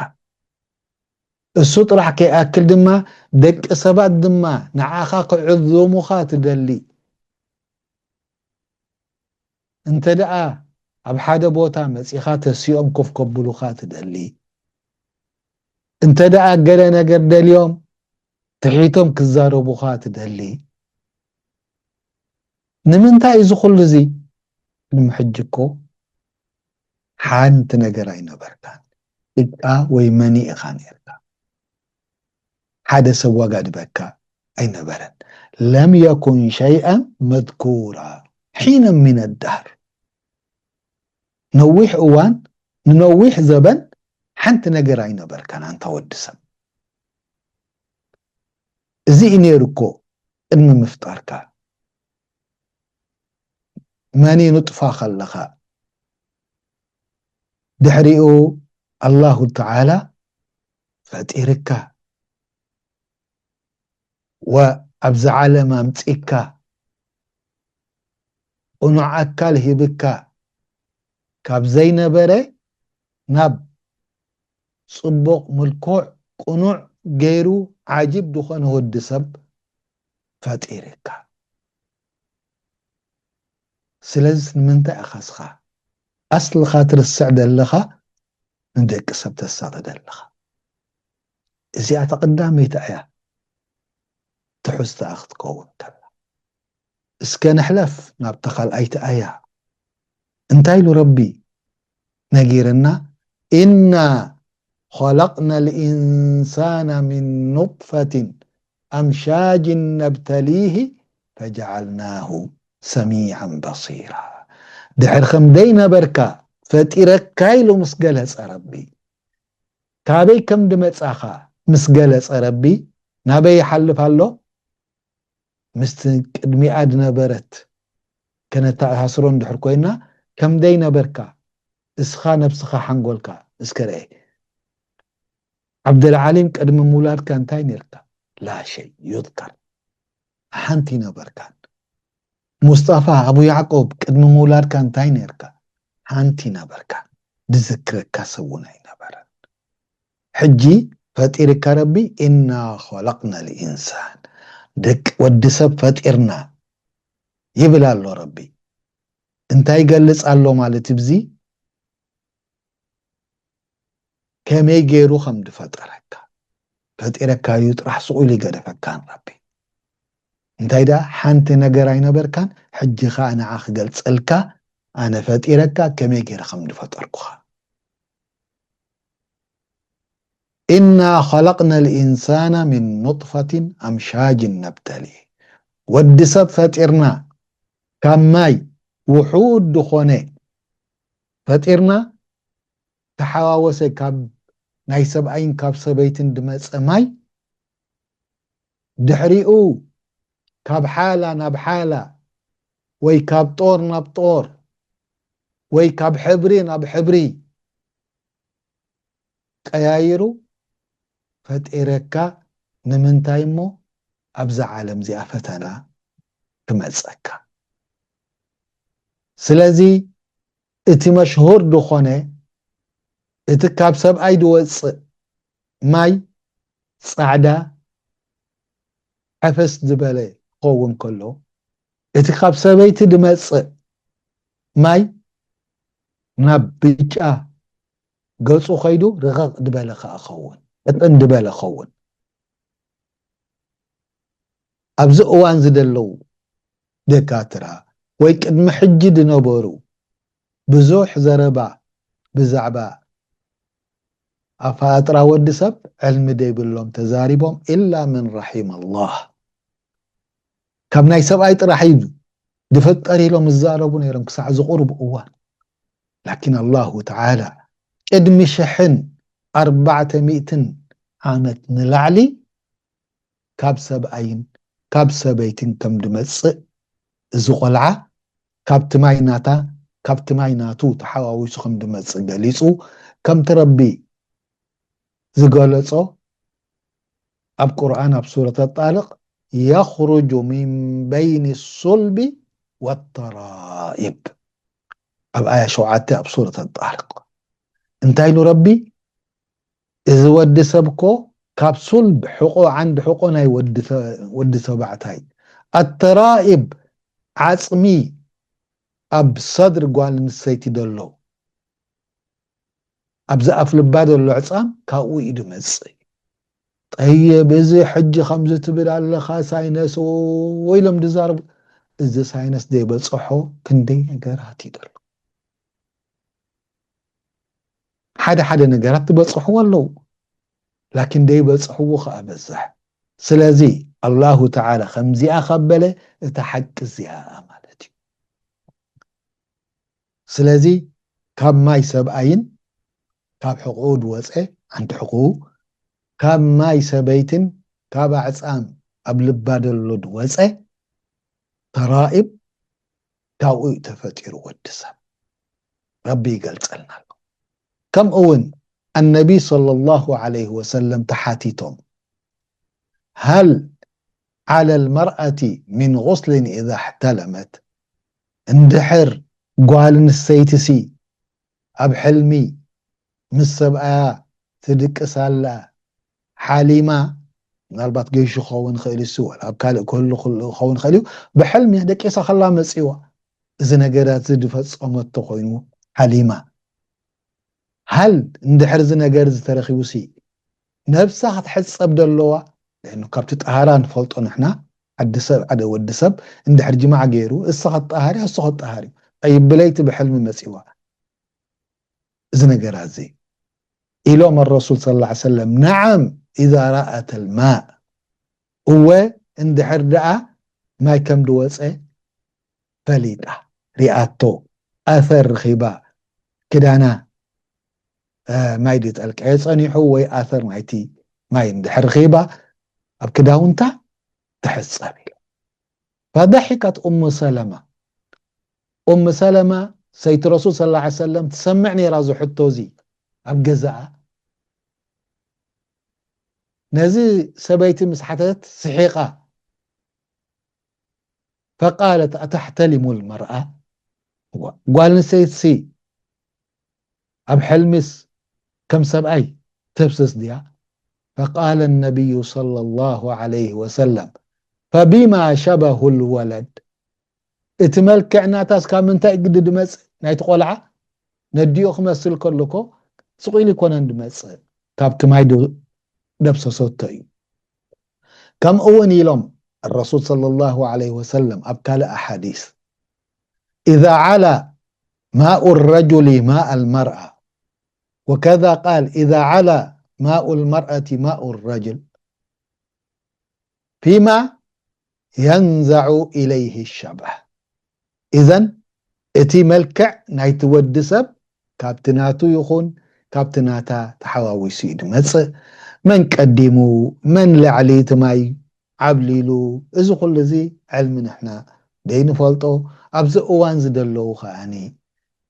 እሱ ጥራሕ ከይኣክል ድማ ደቂ ሰባት ድማ ንዓኻ ክዕዝሙኻ ትደሊ። እንተ ደኣ ኣብ ሓደ ቦታ መጺኻ ተሲኦም ኮፍ ከብሉኻ ትደሊ፣ እንተ ደኣ ገለ ነገር ደልዮም ትሒቶም ክዛረቡኻ ትደሊ? ንምንታይ እዚ ኩሉ እዚ? ቅድሚ ሕጂ እኮ ሓንቲ ነገር ኣይነበርካን። ጭቃ ወይ መኒ ኢኻ ነርካ። ሓደ ሰብ ዋጋ ድበካ ኣይነበረን። ለም የኩን ሸይኣን መዝኩራ ሒነ ሚነ ዳህር። ነዊሕ እዋን፣ ንነዊሕ ዘበን ሓንቲ ነገር ኣይነበርካን ኣንታ ወዲ ሰብ። እዚ እዩ ነይሩ እኮ ቅድሚ ምፍጣርካ። መኒ ኑጥፋ ከለኻ፣ ድሕሪኡ ኣላሁ ተዓላ ፈጢርካ፣ ወኣብዛ ዓለም ኣምጺካ፣ ቅኑዕ ኣካል ሂብካ፣ ካብ ዘይነበረ ናብ ጽቡቕ ምልኩዕ ቅኑዕ ገይሩ ዓጂብ ዝኾነ ወዲ ሰብ ፈጢርካ። ስለዚ ንምንታይ ኢኻ እስኻ ኣስልኻ ትርስዕ ዘለኻ ንደቂ ሰብ ተሳቒ ዘለኻ? እዚኣ እታ ቀዳመይቲ እያ ትሕዝቶኣ ክትከውን ከላ። እስከ ንሕለፍ ናብታ ካልኣይቲ ኣያ። እንታይ ኢሉ ረቢ ነጊርና? ኢና ኸለቅና ልኢንሳና ሚን ኑጥፈትን ኣምሻጅን ነብተሊሂ ፈጀዓልናሁ ሰሚዓን በሲራ። ድሕር ከም ደይነበርካ ፈጢረካ ኢሉ ምስ ገለጸ ረቢ፣ ካበይ ከም ድመጻኻ ምስ ገለጸ ረቢ፣ ናበይ ይሓልፍ ኣሎ? ምስቲ ቅድሚኣ ድነበረት ከነተኣሳስሮ እንድሕር ኮይና፣ ከም ደይነበርካ እስኻ ነብስኻ ሓንጎልካ እስከ ርኤ። ዓብደልዓሊም ቅድሚ ምውላድካ እንታይ ነርካ? ላ ሸይ ዩዝከር። ሓንቲ ነበርካን። ሙስጠፋ ኣቡ ያዕቆብ ቅድሚ ምውላድካ እንታይ ነርካ? ሓንቲ ነበርካ። ድዝክረካ ሰብ እውን ኣይነበረን። ሕጂ ፈጢርካ ረቢ፣ ኢና ኸለቅና ልኢንሳን፣ ደቂ ወዲ ሰብ ፈጢርና ይብል ኣሎ ረቢ። እንታይ ይገልጽ ኣሎ ማለት እዩ? ብዚ ከመይ ገይሩ ከም ድፈጠረካ፣ ፈጢረካዩ ጥራሕ ስቕ ኢሉ ይገደፈካን ረቢ። እንታይ ደኣ ሓንቲ ነገር ኣይነበርካን፣ ሕጂ ኸኣ ንዓ ክገልጸልካ፣ ኣነ ፈጢረካ ከመይ ገይረ ከም ድፈጠርኩኻ። ኢና ኸለቅና ልኢንሳና ሚን ኑጥፈትን ኣምሻጅን ነብተሊ። ወዲ ሰብ ፈጢርና ካብ ማይ ውሑድ ዝኾነ ፈጢርና፣ ተሓዋወሰ፣ ካብ ናይ ሰብኣይን ካብ ሰበይትን ድመጸ ማይ፣ ድሕሪኡ ካብ ሓላ ናብ ሓላ፣ ወይ ካብ ጦር ናብ ጦር፣ ወይ ካብ ሕብሪ ናብ ሕብሪ ቀያይሩ ፈጢረካ። ንምንታይ እሞ? ኣብዛ ዓለም እዚኣ ፈተና ክመጸካ። ስለዚ እቲ መሽሁር ዝኾነ፣ እቲ ካብ ሰብኣይ ድወጽእ ማይ ጻዕዳ ሕፍስ ዝበለ ክኸውን ከሎ፣ እቲ ካብ ሰበይቲ ድመጽእ ማይ ናብ ብጫ ገጹ ከይዱ ርቕቕ ድበለ ከኣ ኸውን፣ ቅጥን ድበለ ኸውን። ኣብዚ እዋን ዝደለዉ ደካትራ ወይ ቅድሚ ሕጂ ድነበሩ ብዙሕ ዘረባ ብዛዕባ ኣፈጣጥራ ወዲ ሰብ ዕልሚ ደይብሎም ተዛሪቦም፣ ኢላ መን ረሒመ ኣላህ። ካብ ናይ ሰብኣይ ጥራሕ እዩ ድፍጠር ኢሎም ዝዛረቡ ነይሮም ክሳዕ ዝቑርብ እዋን። ላኪን ኣላሁ ተዓላ ቅድሚ ሽሕን ኣርባዕተ ሚእትን ዓመት ንላዕሊ ካብ ሰብኣይን ካብ ሰበይትን ከም ድመጽእ፣ እዚ ቆልዓ ካብቲ ማይ ናታ፣ ካብቲ ማይ ናቱ ተሓዋዊሱ ከም ድመጽእ ገሊጹ፣ ከምቲ ረቢ ዝገለጾ ኣብ ቁርኣን ኣብ ሱረት ጣልቅ፣ የኽሩጁ ሚን በይኒ ሱልቢ ወተራኢብ፣ ኣብ ኣያ ሸውዓተ ኣብ ሱረት ጣልቅ። እንታይ ኢሉ ረቢ? እዚ ወዲ ሰብ እኮ ካብ ሱልብ ሕቆ፣ ዓንዲ ሕቆ ናይ ወዲ ተ-፣ ወዲ ተባዕታይ፣ ኣተራኢብ፣ ዓጽሚ ኣብ ሰድሪ ጓል ኣንስተይቲ ዘሎ፣ ኣብዚ ኣፍ ልባ ዘሎ ዕጻም ካብኡ እዩ ድመጽእ። ጠይብ፣ እዚ ሕጂ ከምዚ ትብል ኣለኻ ሳይነስ ኢሎም ዝዛረቡ፣ እዚ ሳይነስ ዘይበፅሖ ክንደይ ነገራት እዩ ዘሎ። ሓደ ሓደ ነገራት ዝበፅሕዎ ኣለዉ፣ ላኪን ዘይበፅሕዎ ከዓ በዝሕ። ስለዚ ኣላሁ ተዓላ ከምዚኣ ካብ በለ፣ እታ ሓቂ እዚኣ ማለት እዩ። ስለዚ ካብ ማይ ሰብኣይን ካብ ሕቕኡ ዝወፀ፣ ሓንቲ ሕቕኡ፣ ካብ ማይ ሰበይትን ካብ ኣዕፃም ኣብ ልባ ዘሎ ዝወፀ ተራኢብ፣ ካብኡ እዩ ተፈጢሩ ወዲ ሰብ። ረቢ ይገልፀልና ኣሎ። ከምኡ እውን ኣነቢ ሰለላሁ ዐለይሂ ወሰለም ተሓቲቶም፣ هل على المرأة من غسل إذا احتلمت؟ እንድሕር ጓል ኣንስተይትሲ ኣብ ሕልሚ ምስ ሰብኣያ ትድቅስ ኣላ፣ ሓሊማ፣ ምናልባት ገይሹ ክኸውን ይኽእል እዩ፣ ዋላ ኣብ ካልእ ክህሉ ክህሉ ክኸውን ይኽእል እዩ፣ ብሕልሚ ደቂሳ ከላ መፂዋ፣ እዚ ነገራት እዚ ዝፈፀመቶ ኮይኑ ሓሊማ። ሃል እንድሕር እዚ ነገር እዚ ተረኺቡሲ ነብሳ ክትሕፀብ ደለዋ? ለእኑ ካብቲ ጠሃራ ንፈልጦ ንሕና፣ ዓዲ ሰብ፣ ሓደ ወዲ ሰብ እንድሕር ጅማዕ ገይሩ፣ እሳ ክትጠሃር እያ፣ እሱ ክትጠሃር እዩ። ጠይብ፣ ብለይቲ ብሕልሚ መፂዋ እዚ ነገር እዚ ኢሎም ኣረሱል ሰለላሁ ዐለይሂ ወሰለም፣ ነዓም ኢዛ ረኣት ኣልማእ፣ እወ እንድሕር ደኣ ማይ ከም ድወፀ ፈሊጣ፣ ሪኣቶ፣ ኣሰር ርኺባ፣ ክዳና፣ እ፣ ማይ ድጠልቀየ ጸኒሑ ወይ ኣሰር ናይቲ ማይ እንድሕር ርኺባ ኣብ ክዳውንታ ትሕጸብ ኢሉ። ፈደሒከት ኡሙ ሰለማ። ኡም ሰለማ ሰይቲ ረሱል ሰለላሁ ዐለይሂ ወሰለም ትሰምዕ ነይራ እዚ ሕቶ እዚ ኣብ ገዛኣ። ነዚ ሰበይቲ ምስ ሓተተት ስሒቓ። ፈቃለት ኣተሕተሊሙ ልመርኣ፣ ጓል ኣንስተይትሲ ኣብ ሕልሚስ ከም ሰብኣይ ተፍስስ ድያ? ፈቃለ ነቢዩ ሰለላሁ ዐለይሂ ወሰለም ፈቢማ ሸበሁ ልወለድ፣ እቲ መልክዕ ናታስ ካብ ምንታይ ግዲ ድመጽእ? ናይቲ ቆልዓ ነዲኡ ክመስል ከሎ እኮ ስቕ ኢሉ ይኮነን ድመጽእ፣ ካብቲ ማይ ዶ-፣ ደብሰሰቶ እዩ። ከምኡ እውን ኢሎም ረሱል ሰለላሁ ዐለይሂ ወሰለም ኣብ ካልእ ኣሓዲስ፣ ኢዛ ዓላ ማኡ ረጁሊ ማእ ኣልመርኣ፣ ወከዛ ቃል ኢዛ ዓላ ማኡ ልመርኣቲ ማኡ ረጅል ፊማ የንዘዑ ኢለይህ ሸባህ። ኢዘን እቲ መልክዕ ናይቲ ወዲ ሰብ ካብቲ ናቱ ይኹን ካብቲ ናታ ተሓዋዊሱ እዩ ድመጽእ። መን ቀዲሙ፣ መን ላዕሊ እቲ ማይ ዓብሊሉ፣ እዚ ኩሉ እዚ ዕልሚ ንሕና ደይንፈልጦ። ኣብዚ እዋን ዝደለዉ ከኣኒ፣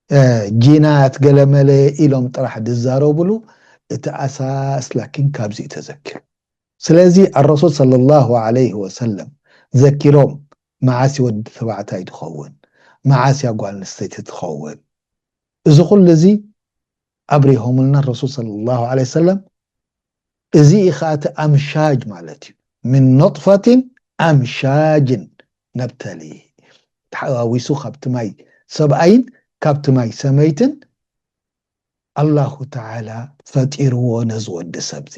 እ፣ ጂናት ገለመለ ኢሎም ጥራሕ ድዛረቡሉ፣ እቲ ኣሳስ ላኪን ካብዚ እዩ ተዘኪሩ። ስለዚ ኣረሱል ሰለላሁ ዐለይሂ ወሰለም ዘኪሮም፣ መዓስ እዩ ወዲ ተባዕታይ ትኸውን፣ መዓስ እያ ጓል ኣንስተይቲ ትኸውን፣ እዚ ኩሉ እዚ ኣብሪሆምልና ረሱል ሰለላሁ ዐለይሂ ወሰለም። እዚ እዩ ኸኣ እቲ ኣምሻጅ ማለት እዩ። ምን ኑጥፈትን ኣምሻጅን ነብተሊ፣ ተሓዋዊሱ ካብቲ ማይ ሰብኣይን ካብቲ ማይ ሰመይትን ኣላሁ ተዓላ ፈጢርዎ ነዚ ወዲ ሰብ እዚ።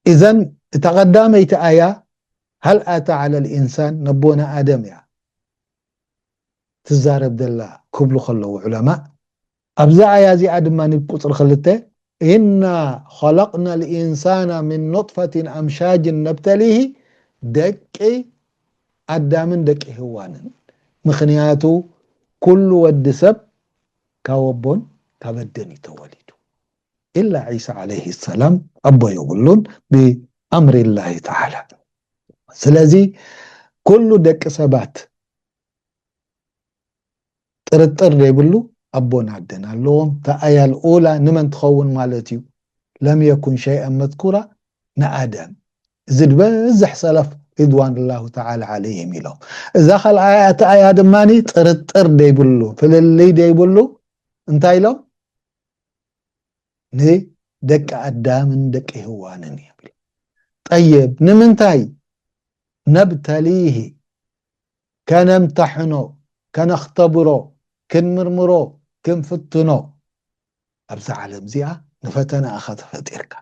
ኢዘን እታ ቀዳመይቲ ኣያ፣ ሃል ኣታ ዐለ ልኢንሳን፣ ነቦና ኣደም እያ ትዛረብ ዘላ ክብሉ ከለዉ ዑለማእ፣ ኣብዛ ኣያ እዚኣ ድማ ቁፅሪ ክልተ፣ ኢና ኸለቅና ልኢንሳና ምን ኑጥፈትን ኣምሻጅን ነብተሊሂ፣ ደቂ ኣዳምን ደቂ ህዋንን። ምኽንያቱ ኩሉ ወዲ ሰብ ካብ ኣቦን ካብ ኣደን እዩ ተወሊዱ። ኢላ ዒሳ ዓለይሂ ሰላም ኣቦ የብሉን ብኣምሪላሂ ተዓላ። ስለዚ ኩሉ ደቂ ሰባት ጥርጥር ዘይብሉ ኣቦን ኣደን ኣለዎም። እታ ኣያ ልኡላ ንመን ትኸውን ማለት እዩ? ለም የኩን ሸይአን መዝኩራ፣ ንኣደም። እዚ ዝበዝሕ ሰለፍ ሪድዋንላሁ ተዓላ ዓለይሂም ኢሎም። እዛ ካልኣያ፣ እታ ኣያ ድማ ጥርጥር ዘይብሉ፣ ፍልልይ ዘይብሉ እንታይ ኢሎም? ንደቂ ኣዳምን ደቂ ህዋንን እዮም። ጠይብ፣ ንምንታይ ነብተሊሂ፣ ከነምተሕኖ፣ ከነኽተብሮ፣ ክንምርምሮ፣ ክንፍትኖ፣ ኣብዛ ዓለም እዚኣ ንፈተና ኢኻ ተፈጢርካ።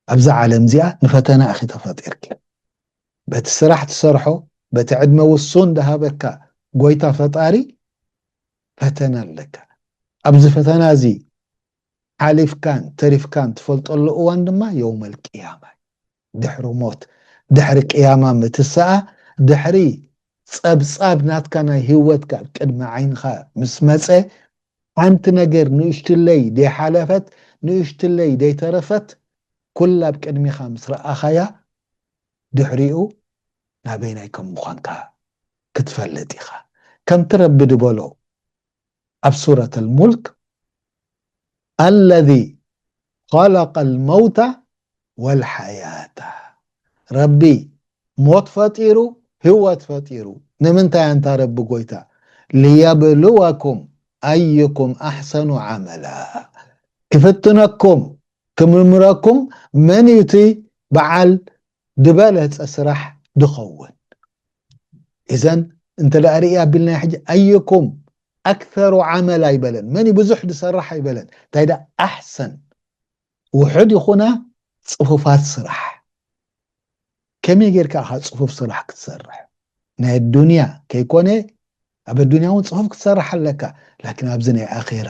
ኣብዛ ዓለም እዚኣ ንፈተና ኢኺ ተፈጢርኪ። በቲ ስራሕ ትሰርሖ፣ በቲ ዕድመ ውሱን ዝሃበካ ጎይታ ፈጣሪ ፈተና ኣለካ። ኣብዚ ፈተና እዚ ሓሊፍካን ተሪፍካን ትፈልጠሉ እዋን ድማ የውመል ቅያማ እዩ። ድሕሪ ሞት፣ ድሕሪ ቅያማ ምትሳኣ፣ ድሕሪ ጸብጻብ ናትካ ናይ ህይወትካ ኣብ ቅድሚ ዓይንኻ ምስ መጸ፣ ሓንቲ ነገር ንእሽትለይ ደይሓለፈት፣ ንእሽትለይ ደይተረፈት፣ ኩላ ኣብ ቅድሚኻ ምስ ረኣኻያ፣ ድሕሪኡ ናበይናይ ከም ምዃንካ ክትፈልጥ ኢኻ። ከምቲ ረቢ ዝበሎ ኣብ ሱረት ኣልሙልክ፣ ኣለዚ ኸለቀ ኣልመውተ ወልሓያተ፣ ረቢ ሞት ፈጢሩ፣ ህይወት ፈጢሩ። ንምንታይ? ኣንታ ረቢ ጎይታ፣ ሊየብልወኩም ኣዩኩም ኣሕሰኑ ዓመላ፣ ክፍትነኩም፣ ክምርምረኩም፣ መን እዩ እቲ በዓል ዝበለጸ ስራሕ ድኸውን። እዘን እንተ ደኣ ርኢ ኣቢልና ሕጂ፣ ኣዩኩም ኣክተሩ ዓመል ኣይበለን፣ መን እዩ ብዙሕ ዝሰርሕ ኣይበለን። እንታይ ደኣ ኣሕሰን፣ ውሑድ ይኹና ጽፉፋት ስራሕ። ከመይ ጌርካ ኢኻ ጽፉፍ ስራሕ ክትሰርሕ? ናይ ኣዱንያ ከይኮነ፣ ኣብ ኣዱንያ እውን ጽፉፍ ክትሰርሕ ኣለካ፣ ላኪን ኣብዚ ናይ ኣኼራ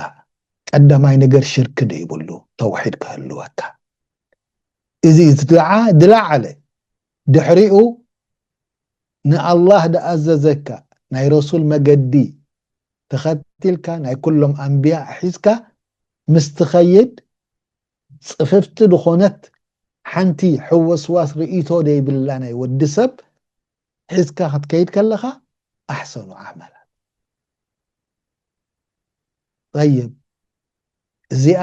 ቀዳማይ ነገር ሽርክ ደይብሉ ተውሒድ ክህልወካ። እዚ እቲ ደዓ ዝለዓለ፣ ድሕሪኡ ንኣላህ ደኣዘዘካ ናይ ረሱል መገዲ ተኸቲልካ፣ ናይ ኩሎም ኣንብያ ሒዝካ ምስ ትኸይድ፣ ጽፍፍቲ ዝኾነት ሓንቲ ሕውስዋስ ርእይቶ ደይብላ ናይ ወዲ ሰብ ሒዝካ ክትከይድ ከለኻ፣ ኣሕሰኑ ዓመላ። ጠይብ፣ እዚኣ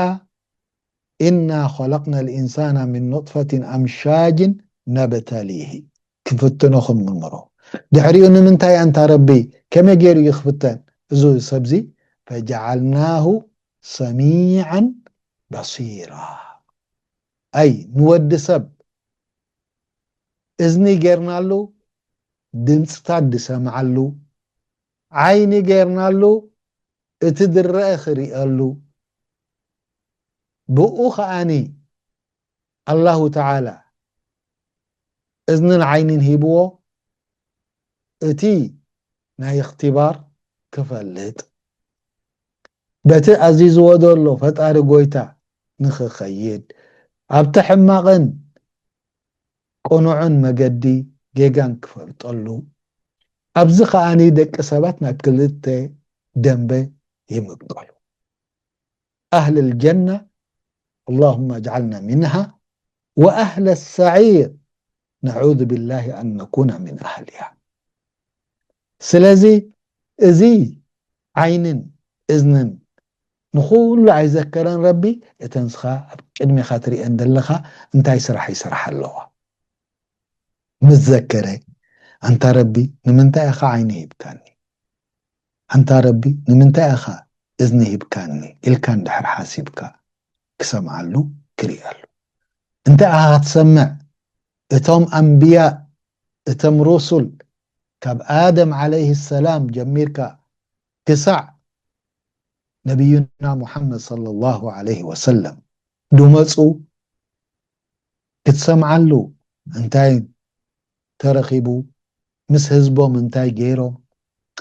ኢና ኸለቅና ልኢንሳና ምን ኑጥፈትን ኣምሻጅን ነብተሊሂ፣ ክፍትኖ ክንምርምሮ። ድሕሪኡ ንምንታይ ኣንታ ረቢ ከመይ ገይሩ እዩ ክፍተን? እዚ ሰብዚ ፈጀዓልናሁ ሰሚዓን በሲራ። ኣይ ንወዲ ሰብ እዝኒ ጌርናሉ፣ ድምፅታት ዝሰምዓሉ፣ ዓይኒ ጌርናሉ፣ እቲ ዝረአ ክርእየሉ። ብኡ ከኣኒ ኣላሁ ተዓላ እዝንን ዓይንን ሂብዎ፣ እቲ ናይ እኽትባር ክፈልጥ፣ በቲ ኣዚዝዎ ዘሎ ፈጣሪ ጎይታ ንኽኸይድ፣ ኣብቲ ሕማቕን ቅኑዕን መገዲ ጌጋን ክፈልጠሉ። ኣብዚ ከኣኒ ደቂ ሰባት ናብ ክልተ ደንበ ይምቀሉ። ኣህል ልጀና፣ ኣላሁመ ኣጅዓልና ሚንሃ፣ ወኣህለ ሰዒር፣ ነዑዙ ቢላሂ ኣን ነኩነ ሚን ኣህሊሃ። ስለዚ እዚ ዓይንን እዝንን ንኹሉ ኣይዘከረን ረቢ፣ እተን ንስኻ ኣብ ቅድሜኻ ትሪኤን ዘለኻ እንታይ ስራሕ ይስራሕ ኣለዋ? ምስ ዘከረ፣ ኣንታ ረቢ፣ ንምንታይ ኢኻ ዓይኒ ሂብካኒ? ኣንታ ረቢ፣ ንምንታይ ኢኻ እዝኒ ሂብካኒ? ኢልካ እንድሕር ሓሲብካ፣ ክሰምዓሉ፣ ክርእየሉ። እንታይ ኢኻ ክትሰምዕ? እቶም ኣንብያ፣ እቶም ሩሱል፣ ካብ ኣደም ዓለይሂ ሰላም ጀሚርካ ክሳዕ ነቢዩና ሙሓመድ ሰለላሁ ዓለይሂ ወሰለም ድመፁ ክትሰምዓሉ፣ እንታይ ተረኺቡ፣ ምስ ህዝቦም እንታይ ገይሮም፣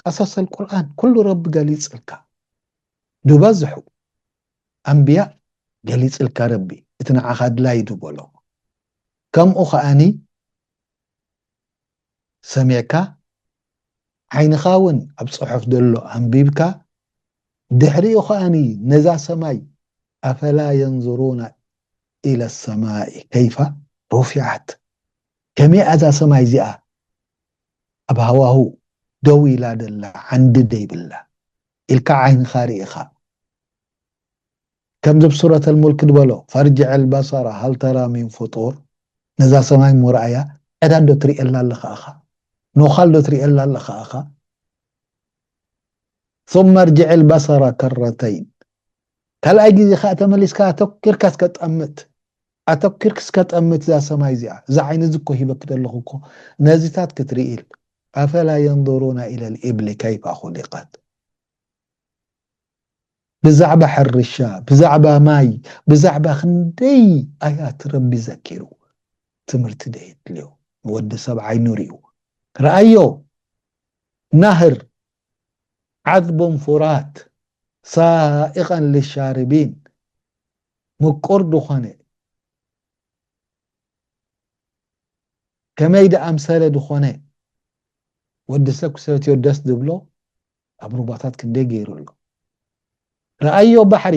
ቀሰሰል ቁርኣን ኩሉ ረቢ ገሊፅልካ። ድበዝሑ ኣንብያ ገሊፅልካ ረቢ፣ እቲ ንዓኻ ኣድላይ ዝበሎ። ከምኡ ከኣኒ ሰሚዕካ፣ ዓይንኻ እውን ኣብ ጽሑፍ ዘሎ ኣንቢብካ፣ ድሕሪኡ ከኣኒ ነዛ ሰማይ፣ ኣፈላ የንዙሩና ኢለ ሰማኢ ከይፋ ሩፊዓት፣ ከመይ እዛ ሰማይ እዚኣ ኣብ ሃዋሁ ደው ኢላ ደላ፣ ዓንዲ ደይብላ ኢልካ ዓይንኻ ርኢኻ። ከምዚ ኣብ ሱረት ኣልሙልክ ዝበሎ፣ ፈርጅዕ ኣልበሰረ ሀል ተራ ሚን ፍጡር፣ ነዛ ሰማይ እሞ ረኣያ፣ ቀዳድ ዶ ትርእየላ ኣለኻ ኢኻ? ኖኻል ዶ ትርእየላ ኣለኻ ኢኻ? ثم ارجع البصر كرتين፣ ካልኣይ ግዜ ከኣ ተመሊስካ ኣተኪርካ እስከ ጠምት፣ ኣተኪርክ እስከ ጠምት እዛ ሰማይ እዚኣ፣ እዛ ዓይኒ እዚ እኮ ሂበክ ዘለኹ እኮ ነዚታት ክትርኢ ኢል። ኣፈላ የንظሩነ ኢለ ልኢብሊ ከይፋ ኹሊቀት። ብዛዕባ ሕርሻ፣ ብዛዕባ ማይ፣ ብዛዕባ ክንደይ ኣያት ረቢ ዘኪሩ። ትምህርቲ ደየድልዮ ንወዲ ሰብ ዓይኑ ሪኡ ረኣዮ። ናህር ዓዝቡን ፍራት ሳኢቐን ልሻርቢን፣ ምቁር ዝኾነ፣ ከመይ ደኣምሰለ ዝኾነ፣ ወዲ ሰብ ክሰትዮ ደስ ዝብሎ ኣብ ሩባታት ክንደይ ገይሩ ኣሎ። ረኣዮ ባሕሪ፣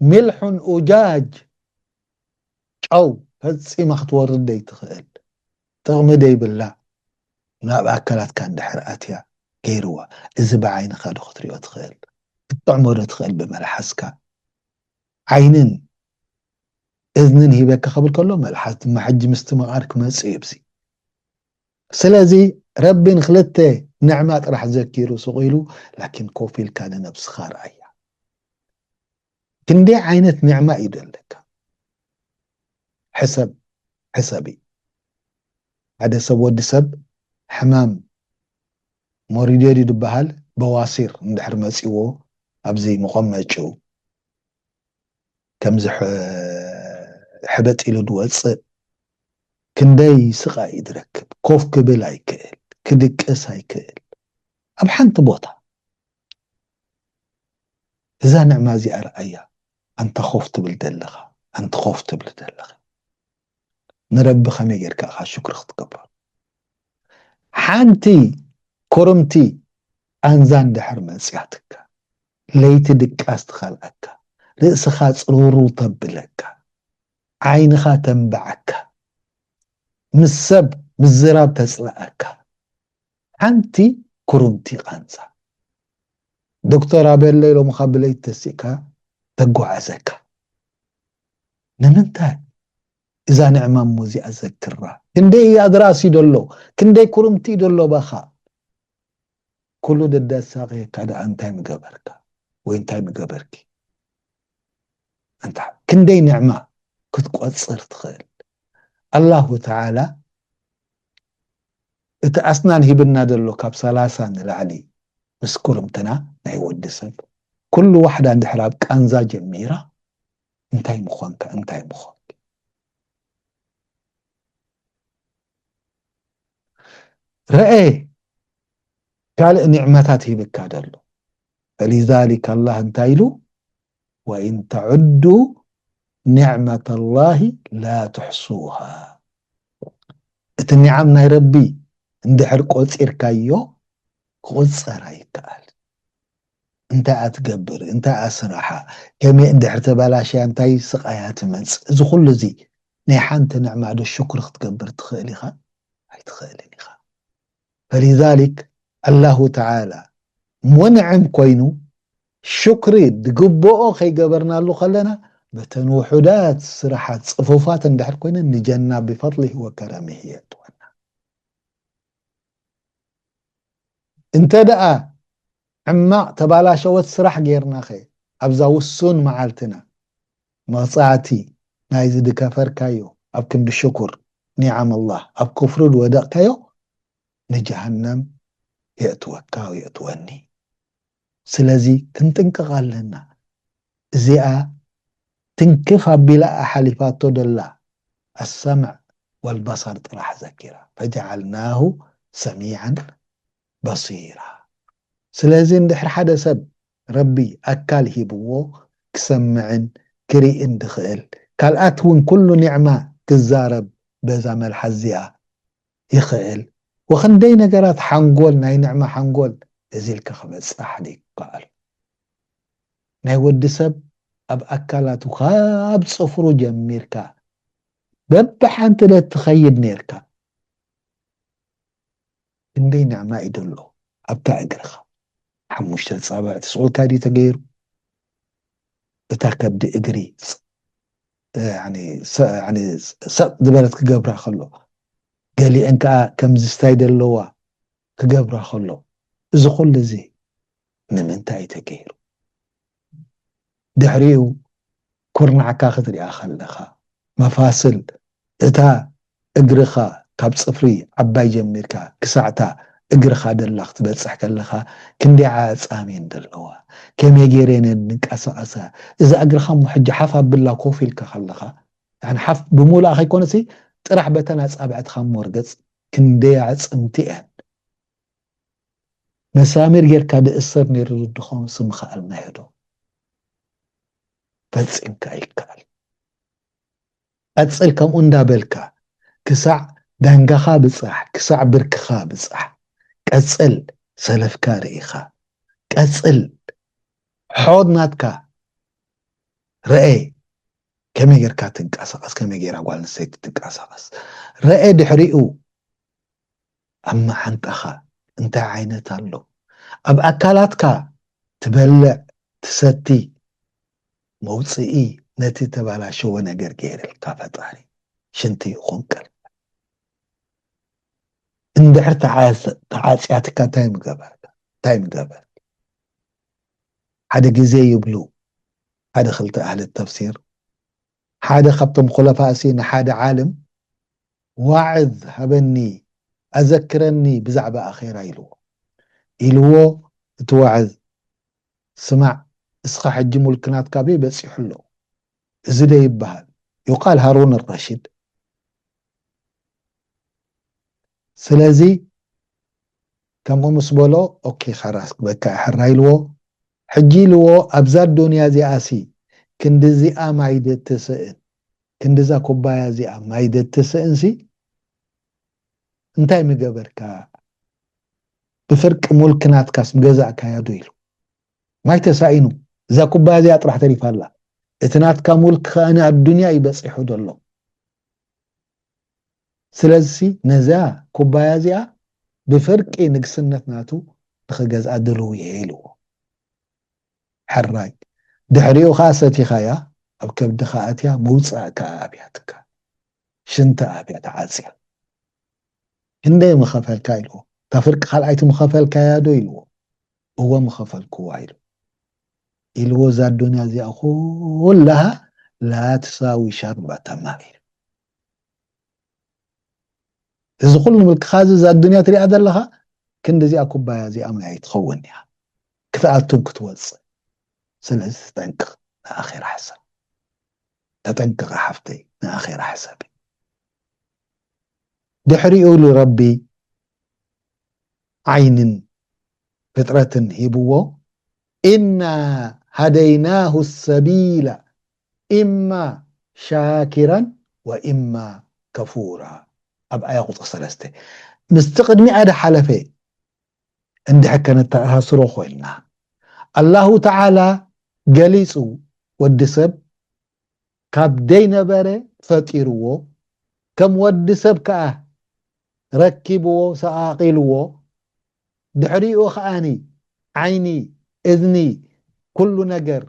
ሚልሑን ኡጃጅ፣ ጨው ፈጺማ ክትወርድ ደይትኽእል፣ ጥቕሚ ደይብላ፣ ናብ ኣካላትካ እንድሕር ኣትያ ገይርዋ። እዚ ብዓይንኻ ዶ ክትሪኦ ትኽእል? ክትጥዕሞ ዶ ትኽእል ብመልሓስካ? ዓይንን እዝንን ሂበካ ክብል ከሎ፣ መልሓስ ድማ ሕጂ ምስትምቓር ክመጽእ እዩ። እዚ ስለዚ ረቢ ንክልተ ንዕማ ጥራሕ ዘኪሩ ስቕ ኢሉ፣ ላኪን ኮፍ ኢልካ ንነብስኻ ርኣያ። ክንደይ ዓይነት ንዕማ እዩ ዘለካ? ሕሰብ፣ ሕሰቢ። ሓደ ሰብ፣ ወዲ ሰብ ሕማም ሞሪዴ ድዩ ዝበሃል፣ በዋሲር እንድሕር መጺዎ ኣብዚ መቐመጭኡ ከምዚ ሕ-፣ ሕበጥ ኢሉ ድወጽእ፣ ክንደይ ስቓይ እዩ ዝረክብ። ኮፍ ክብል ኣይክእል፣ ክድቅስ ኣይክእል። ኣብ ሓንቲ ቦታ እዛ ንዕማ እዚኣ ረኣያ። ኣንታ ኮፍ ትብል ዘለኻ፣ ኣንቲ ኮፍ ትብል ዘለኻ፣ ንረቢ ከመይ ጌርካ ኢኻ ሽክሪ ክትገብሮ? ሓንቲ ኩርምቲ ቃንዛ እንድሕር መጽያትካ፣ ለይቲ ድቃስ ትኸልኣካ፣ ርእስኻ ጽርውርው ተብለካ፣ ዓይንኻ ተንብዓካ፣ ምስ ሰብ ምዝራብ ተጽልኣካ፣ ሓንቲ ኩርምቲ ቃንዛ፣ ዶክተር ኣበለ ኢሎምኻ ብለይቲ ተሲእካ ተጓዓዘካ። ንምንታይ? እዛ ንዕማ እሞ እዚኣ ዘክራ። ክንደይ ኣድራሲ ደሎ፣ ክንደይ ኩርምቲ ደሎ ባኻ። ኩሉ ደዳሳቐየካ ደኣ እንታይ ምገበርካ ወይ እንታይ ምገበርኪ? ኣንታ ክንደይ ንዕማ ክትቆጽር ትኽእል? ኣላሁ ተዓላ እቲ ኣስናን ሂብና ዘሎ ካብ ሰላሳ ንላዕሊ ምስ ኩርምትና ናይ ወዲ ሰብ፣ ኩሉ ዋሕዳ እንድሕር ኣብ ቃንዛ ጀሚራ፣ እንታይ ምኾንካ፣ እንታይ ምኾንኪ? ረኤ ካልእ ኒዕመታት ሂብካ ደሎ። ፈሊዛሊክ ኣላህ እንታይ ኢሉ? ወኢን ተዑዱ ኒዕመተላሂ ላ ትሕሱሃ። እቲ ኒዓም ናይ ረቢ እንድሕር ቆጺርካዮ ክቑጸር ኣይከኣል። እንታይ ኣትገብር፣ እንታይ ኣስራሓ፣ ከመይ እንድሕር ተባላሽያ እንታይ ስቓያ ትመጽእ፣ እዚ ኩሉ እዚ ናይ ሓንቲ ንዕማ ዶ ሽኩር ክትገብር ትኽእል ኢኻ? ኣይትኽእልን ኢኻ። ፈሊዛሊክ ኣላሁ ተዓላ ሙንዕም ኮይኑ ሽክሪ ዝግብኦ ከይገበርናሉ ከለና፣ በተን ውሑዳት ስራሓት ጽፉፋት እንድሕር ኮይነን ንጀና ብፈድሊሂ ወከረሚሂ የእትወና። እንተ ደኣ ሕማቕ ተባላሸወት ስራሕ ጌርናኸ፣ ኣብዛ ውሱን መዓልትና መቕጻዕቲ ናይዚ ዝከፈርካዮ ኣብ ክንዲ ሽኩር ኒዓም ኣላህ ኣብ ክፍሪ ዝወደቕካዮ ንጀሃነም የእትወካ ወይ የእትወኒ። ስለዚ ክንጥንቀቕ ኣለና። እዚኣ ትንክፍ ኣቢላ ኣሓሊፋቶ ደላ ኣሰምዕ ወልበሰር ጥራሕ ዘኪራ፣ ፈጀዓልናሁ ሰሚዓን በሲራ። ስለዚ እንድሕር ሓደ ሰብ ረቢ ኣካል ሂብዎ ክሰምዕን ክርእን ድኽእል፣ ካልኣት እውን ኩሉ ኒዕማ ክዛረብ በዛ መልሓስ እዚኣ ይኽእል፣ ወኽንደይ ነገራት ሓንጎል፣ ናይ ኒዕማ ሓንጎል እዚ ኢልካ ክበጽሕ ይከኣል። ናይ ወዲ ሰብ ኣብ ኣካላቱ ካብ ጽፍሩ ጀሚርካ በብሓንቲ ዶ ትኸይድ ኔርካ? ክንደይ ንዕማ እዩ ደሎ ኣብታ እግርኻ። ሓሙሽተ ኣጻብዕቲ ስቑልካ ድዩ ተገይሩ? እታ ከብዲ እግሪ ስ-፣ ያኒ ሰ-፣ ያኒ ሰቕ ዝበለት ክገብራ ከሎ፣ ገሊአን ከኣ ከምዚ ስታይ ደለዋ ክገብራ ከሎ፣ እዚ ኩሉ እዚ ንምንታይ እዩ ተገይሩ? ድሕሪኡ ኩርናዕካ ክትሪኣ ከለኻ፣ መፋስል እታ እግርኻ ካብ ጽፍሪ ዓባይ ጀሚርካ ክሳዕታ እግርኻ ደላ ክትበጽሕ ከለኻ ክንደይ ዓጻም እየን ዘለዋ፣ ከመይ ገይረን እየን ዝንቀሳቐሳ። እዛ እግርኻ እሞ ሕጂ ሓፍ ኣብላ ኮፍ ኢልካ ከለኻ፣ ያኒ ሓፍ ብምሉኣ ከይኮነሲ ጥራሕ በተን ኣጻብዕትኻ እሞ ርገጽ ክንደይ ኣዕጽምቲ እየን። መሳሚር ጌርካ ድእሰር ነይሩ ዝድኾን ስምኻ ኣልናዮ ዶ? ፈጺምካ ይከኣል። ቀጽል ከምኡ እንዳበልካ ክሳዕ ዳንጋኻ ብጻሕ፣ ክሳዕ ብርክኻ ብጻሕ። ቀጽል ሰለፍካ ርኢኻ። ቀጽል ሖድ ናትካ ረኤ። ከመይ ጌርካ ትንቀሳቐስ፣ ከመይ ጌራ ጓል ኣንስተይቲ ትንቀሳቐስ ረኤ። ድሕሪኡ ኣብ መዓንጣኻ እንታይ ዓይነት ኣሎ? ኣብ ኣካላትካ ትበልዕ፣ ትሰቲ፣ መውፅኢ ነቲ ተባላሸወ ነገር ገይርልካ ፈጣሪ። ሽንቲ ይኹን ቀልብ። እንድሕር ተዓጽ-፣ ተዓጽያትካ እንታይ ምገበርካ? እንታይ ምገበርካ? ሓደ ግዜ ይብሉ ሓደ ክልተ ኣህሊ ተፍሲር፣ ሓደ ካብቶም ኹለፋእሲ ንሓደ ዓልም፣ "ዋዕዝ ሃበኒ፣ ኣዘክረኒ ብዛዕባ ኣኼራ" ኢልዎ። ኢልዎ እቲ ዋዕዝ፣ "ስማዕ፣ እስኻ ሕጂ ሙልክ ናትካ በይ በጺሑ ኣሎ? እዚ ዶ ይበሃል?" ይቃል ሃሩን ረሺድ። ስለዚ ከምኡ ምስ በሎ፣ "ኦኬ፣ ኸላስ፣ በቃ፣ ሕራይ" ኢልዎ። ሕጂ ኢልዎ፣ "ኣብዛ ዱንያ እዚኣሲ ክንዲ እዚኣ ማይ ዶ ትስእን? ክንዲ እዛ ኩባያ እዚኣ ማይ ዶ ትስእንሲ እንታይ ምገበርካ? ብፍርቂ ሙልክ ናትካስ ምገዛእካያ ዶ?" ኢሉ። ማይ ተሳኢኑ፣ እዛ ኩባያ እዚኣ ጥራሕ ተሪፋ ኣላ። እቲ ናትካ ሙልክ ከኣ ንኣዱንያ እዩ በጺሑ ዘሎ። ስለዚሲ ነዛ ኩባያ እዚኣ ብፍርቂ ንግስነት ናቱ ንኽገዝኣ ድልው እየ ኢልዎ። ሕራይ። ድሕሪኡ ኸኣ ሰቲኻያ፣ ኣብ ከብድኻ ኣትያ፣ ምውጻእ ከኣ ኣብያትካ። ሽንቲ ኣብያ ተዓጽያ። "ክንደይ ምኸፈልካ?" ኢልዎ። "እታ ፍርቂ ካልኣይቲ ምኸፈልካያ ዶ?" ኢልዎ። "እወ ምኸፈልክዋ" ኢሉ። ኢልዎ፣ "እዛ ኣዱንያ እዚኣ ኩላሃ ላ ትሳዊ ሸርበተ ማእ" ኢሉ። እዚ ኩሉ ምልክኻ እዚ፣ እዛ ኣዱንያ ትሪኣ ዘለኻ፣ ክንዲ እዚኣ ኩባያ እዚኣ ማይ ኣይትኸውን እያ፣ ክትኣቱን ክትወጽእ። ስለዚ ተጠንቅቕ፣ ንኣኼራ ሕሰብ። ተጠንቅቕ ሓፍተይ፣ ንኣኼራ ሕሰቢ። ድሕሪኡ ንረቢ ዓይንን ፍጥረትን ሂብዎ፣ "ኢና ሃደይናሁ ሰቢላ ኢማ ሻኪራን ወኢማ ከፉራ" ኣብ ኣያ ቁጽሪ ሰለስተ። ምስቲ ቅድሚኣ ዝሓለፈ እንድሕር ከነተኣሳስሮ ኮይንና፣ ኣላሁ ተዓላ ገሊጹ፣ ወዲ ሰብ ካብ ደይነበረ ፈጢርዎ፣ ከም ወዲ ሰብ ከኣ ረኪብዎ፣ ሰቓቒልዎ፣ ድሕሪኡ ከኣኒ ዓይኒ፣ እዝኒ፣ ኩሉ ነገር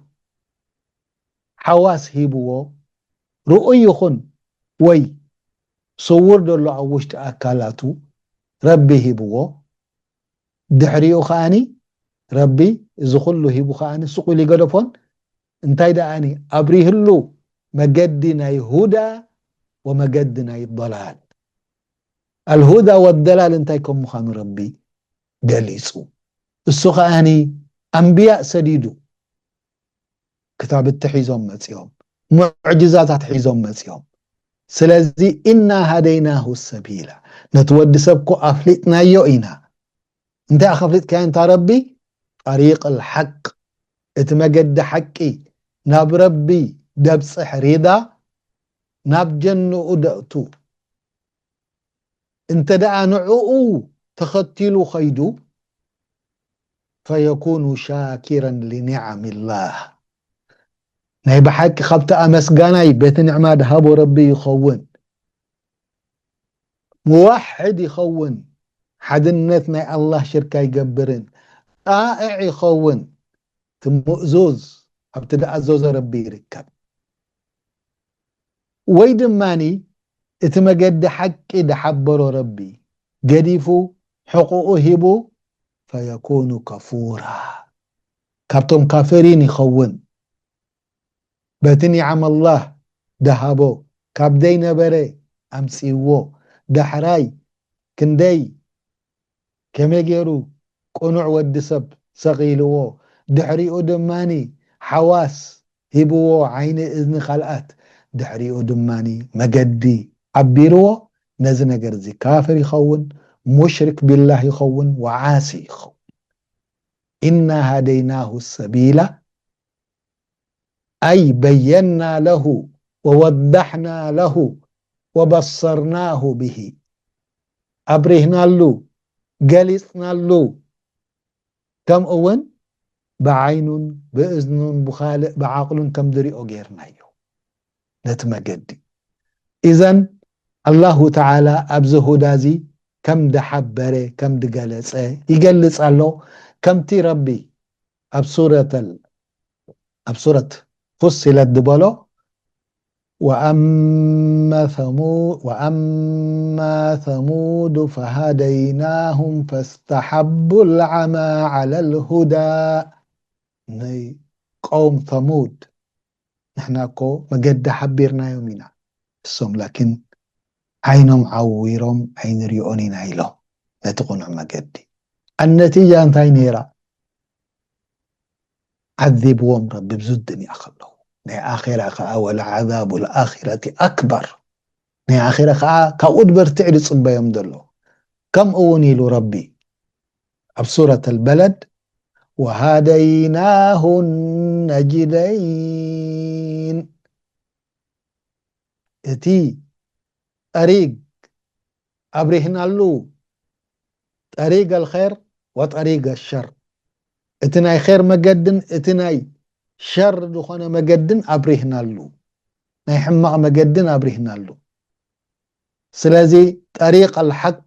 ሓዋስ ሂብዎ፣ ርኡይ ይኹን ወይ ስዉር ዘሎ ኣብ ውሽጢ ኣካላቱ ረቢ ሂብዎ። ድሕሪኡ ከኣኒ ረቢ እዚ ኩሉ ሂቡ ከኣኒ ስቕ ኢሉ ይገደፎን፣ እንታይ ደኣኒ ኣብሪህሉ መገዲ ናይ ሁዳ ወመገዲ ናይ ضላል። ኣልሁዳ ወደላል እንታይ ከም ምዃኑ ረቢ ገሊጹ። እሱ ከኣኒ ኣንብያእ ሰዲዱ፣ ክታብቲ ሒዞም መጺኦም፣ ሙዕጅዛታት ሒዞም መጺኦም። ስለዚ ኢና ሃደይናሁ ሰቢላ፣ ነቲ ወዲ ሰብ እኮ ኣፍሊጥናዮ ኢና። እንታይ ኣኸፍሊጥካዮ እንታ ረቢ? ጠሪቅ ልሓቅ፣ እቲ መገዲ ሓቂ፣ ናብ ረቢ ደብጽሕ ሪዳ፣ ናብ ጀንኡ ደእቱ። እንተ ደኣ ንዕኡ ተኸቲሉ ኸይዱ፣ ፈየኩኑ ሻኪረን ሊኒዓሚላህ፣ ናይ ብሓቂ ካብቲ ኣመስጋናይ በቲ ንዕማ ድሃቦ ረቢ ይኸውን። ሙዋሕድ ይኸውን፣ ሓድነት ናይ ኣላህ ሽርክ ኣይገብርን። ጣዕዕ ይኸውን፣ እቲ ምእዙዝ ኣብቲ ድኣዘዞ ረቢ ይርከብ። ወይ ድማኒ እቲ መገዲ ሓቂ ድሓበሮ ረቢ ገዲፉ፣ ሕቑኡ ሂቡ፣ ፈየኩኑ ከፉራ፣ ካብቶም ካፍሪን ይኸውን። በቲ ኒዓም ኣላህ ደሃቦ፣ ካብ ደይነበረ ኣምጺእዎ፣ ዳሕራይ ክንደይ ከመይ ገይሩ ቅኑዕ ወዲ ሰብ ሰቒልዎ፣ ድሕሪኡ ድማኒ ሓዋስ ሂብዎ፣ ዓይኒ፣ እዝኒ፣ ካልኣት፣ ድሕሪኡ ድማኒ መገዲ ሓቢርዎ፣ ነዚ ነገር እዚ ካፍር ይኸውን፣ ሙሽሪክ ቢላህ ይኸውን፣ ወዓሲ ይኸውን። ኢና ሃደይናሁ ሰቢላ ኣይ በየና ለሁ ወወዳሕና ለሁ ወበሰርናሁ ብሂ፣ ኣብሪህናሉ፣ ገሊጽናሉ፣ ከምኡ እውን ብዓይኑን ብእዝኑን ብኻልእ ብዓቕሉን ከም ዝሪኦ ጌርናዮ ነቲ መገዲ። ኢዘን ኣላሁ ተዓላ ኣብዚ ሁዳ እዚ ከም ድሓበረ፣ ከም ድገለጸ ይገልጽ ኣሎ። ከምቲ ረቢ ኣብ ሱረተል-፣ ኣብ ሱረት ፉሲለት ዝበሎ፣ ወኣማ ሰሙ-፣ ወኣማ ሰሙድ ፈሃደይናሁም ፈስተሓቡ ልዓማ ዓላ ልሁዳ። ንቀውም ሰሙድ ንሕና እኮ መገዲ ሓቢርናዮም ኢና። እሶም ላኪን ዓይኖም ዓዊሮም ኣይንሪኦን ኢና ኢሎም ነቲ ቅኑዕ መገዲ። ኣነቲጃ እንታይ ነይራ? ዓዚብዎም ረቢ ብዚ ዱንያ ከለዉ። ናይ ኣኼራ ከኣ ወለዓዛቡ ልኣኺረቲ ኣክበር። ናይ ኣኼራ ከኣ ካብኡ ድበርትዕ ድጽበዮም ዘሎ። ከምኡ እውን ኢሉ ረቢ ኣብ ሱረት ኣልበለድ፣ ወሃደይናሁ ነጅደይን፣ እቲ ጠሪግ ኣብሪህናሉ፣ ጠሪግ ኣልኸይር ወጠሪግ ኣሸር፣ እቲ ናይ ኸይር መገድን እቲ ናይ ሸር ዝኾነ መገድን ኣብሪህናሉ፣ ናይ ሕማቕ መገድን ኣብሪህናሉ። ስለዚ ጠሪቅ ኣልሓቅ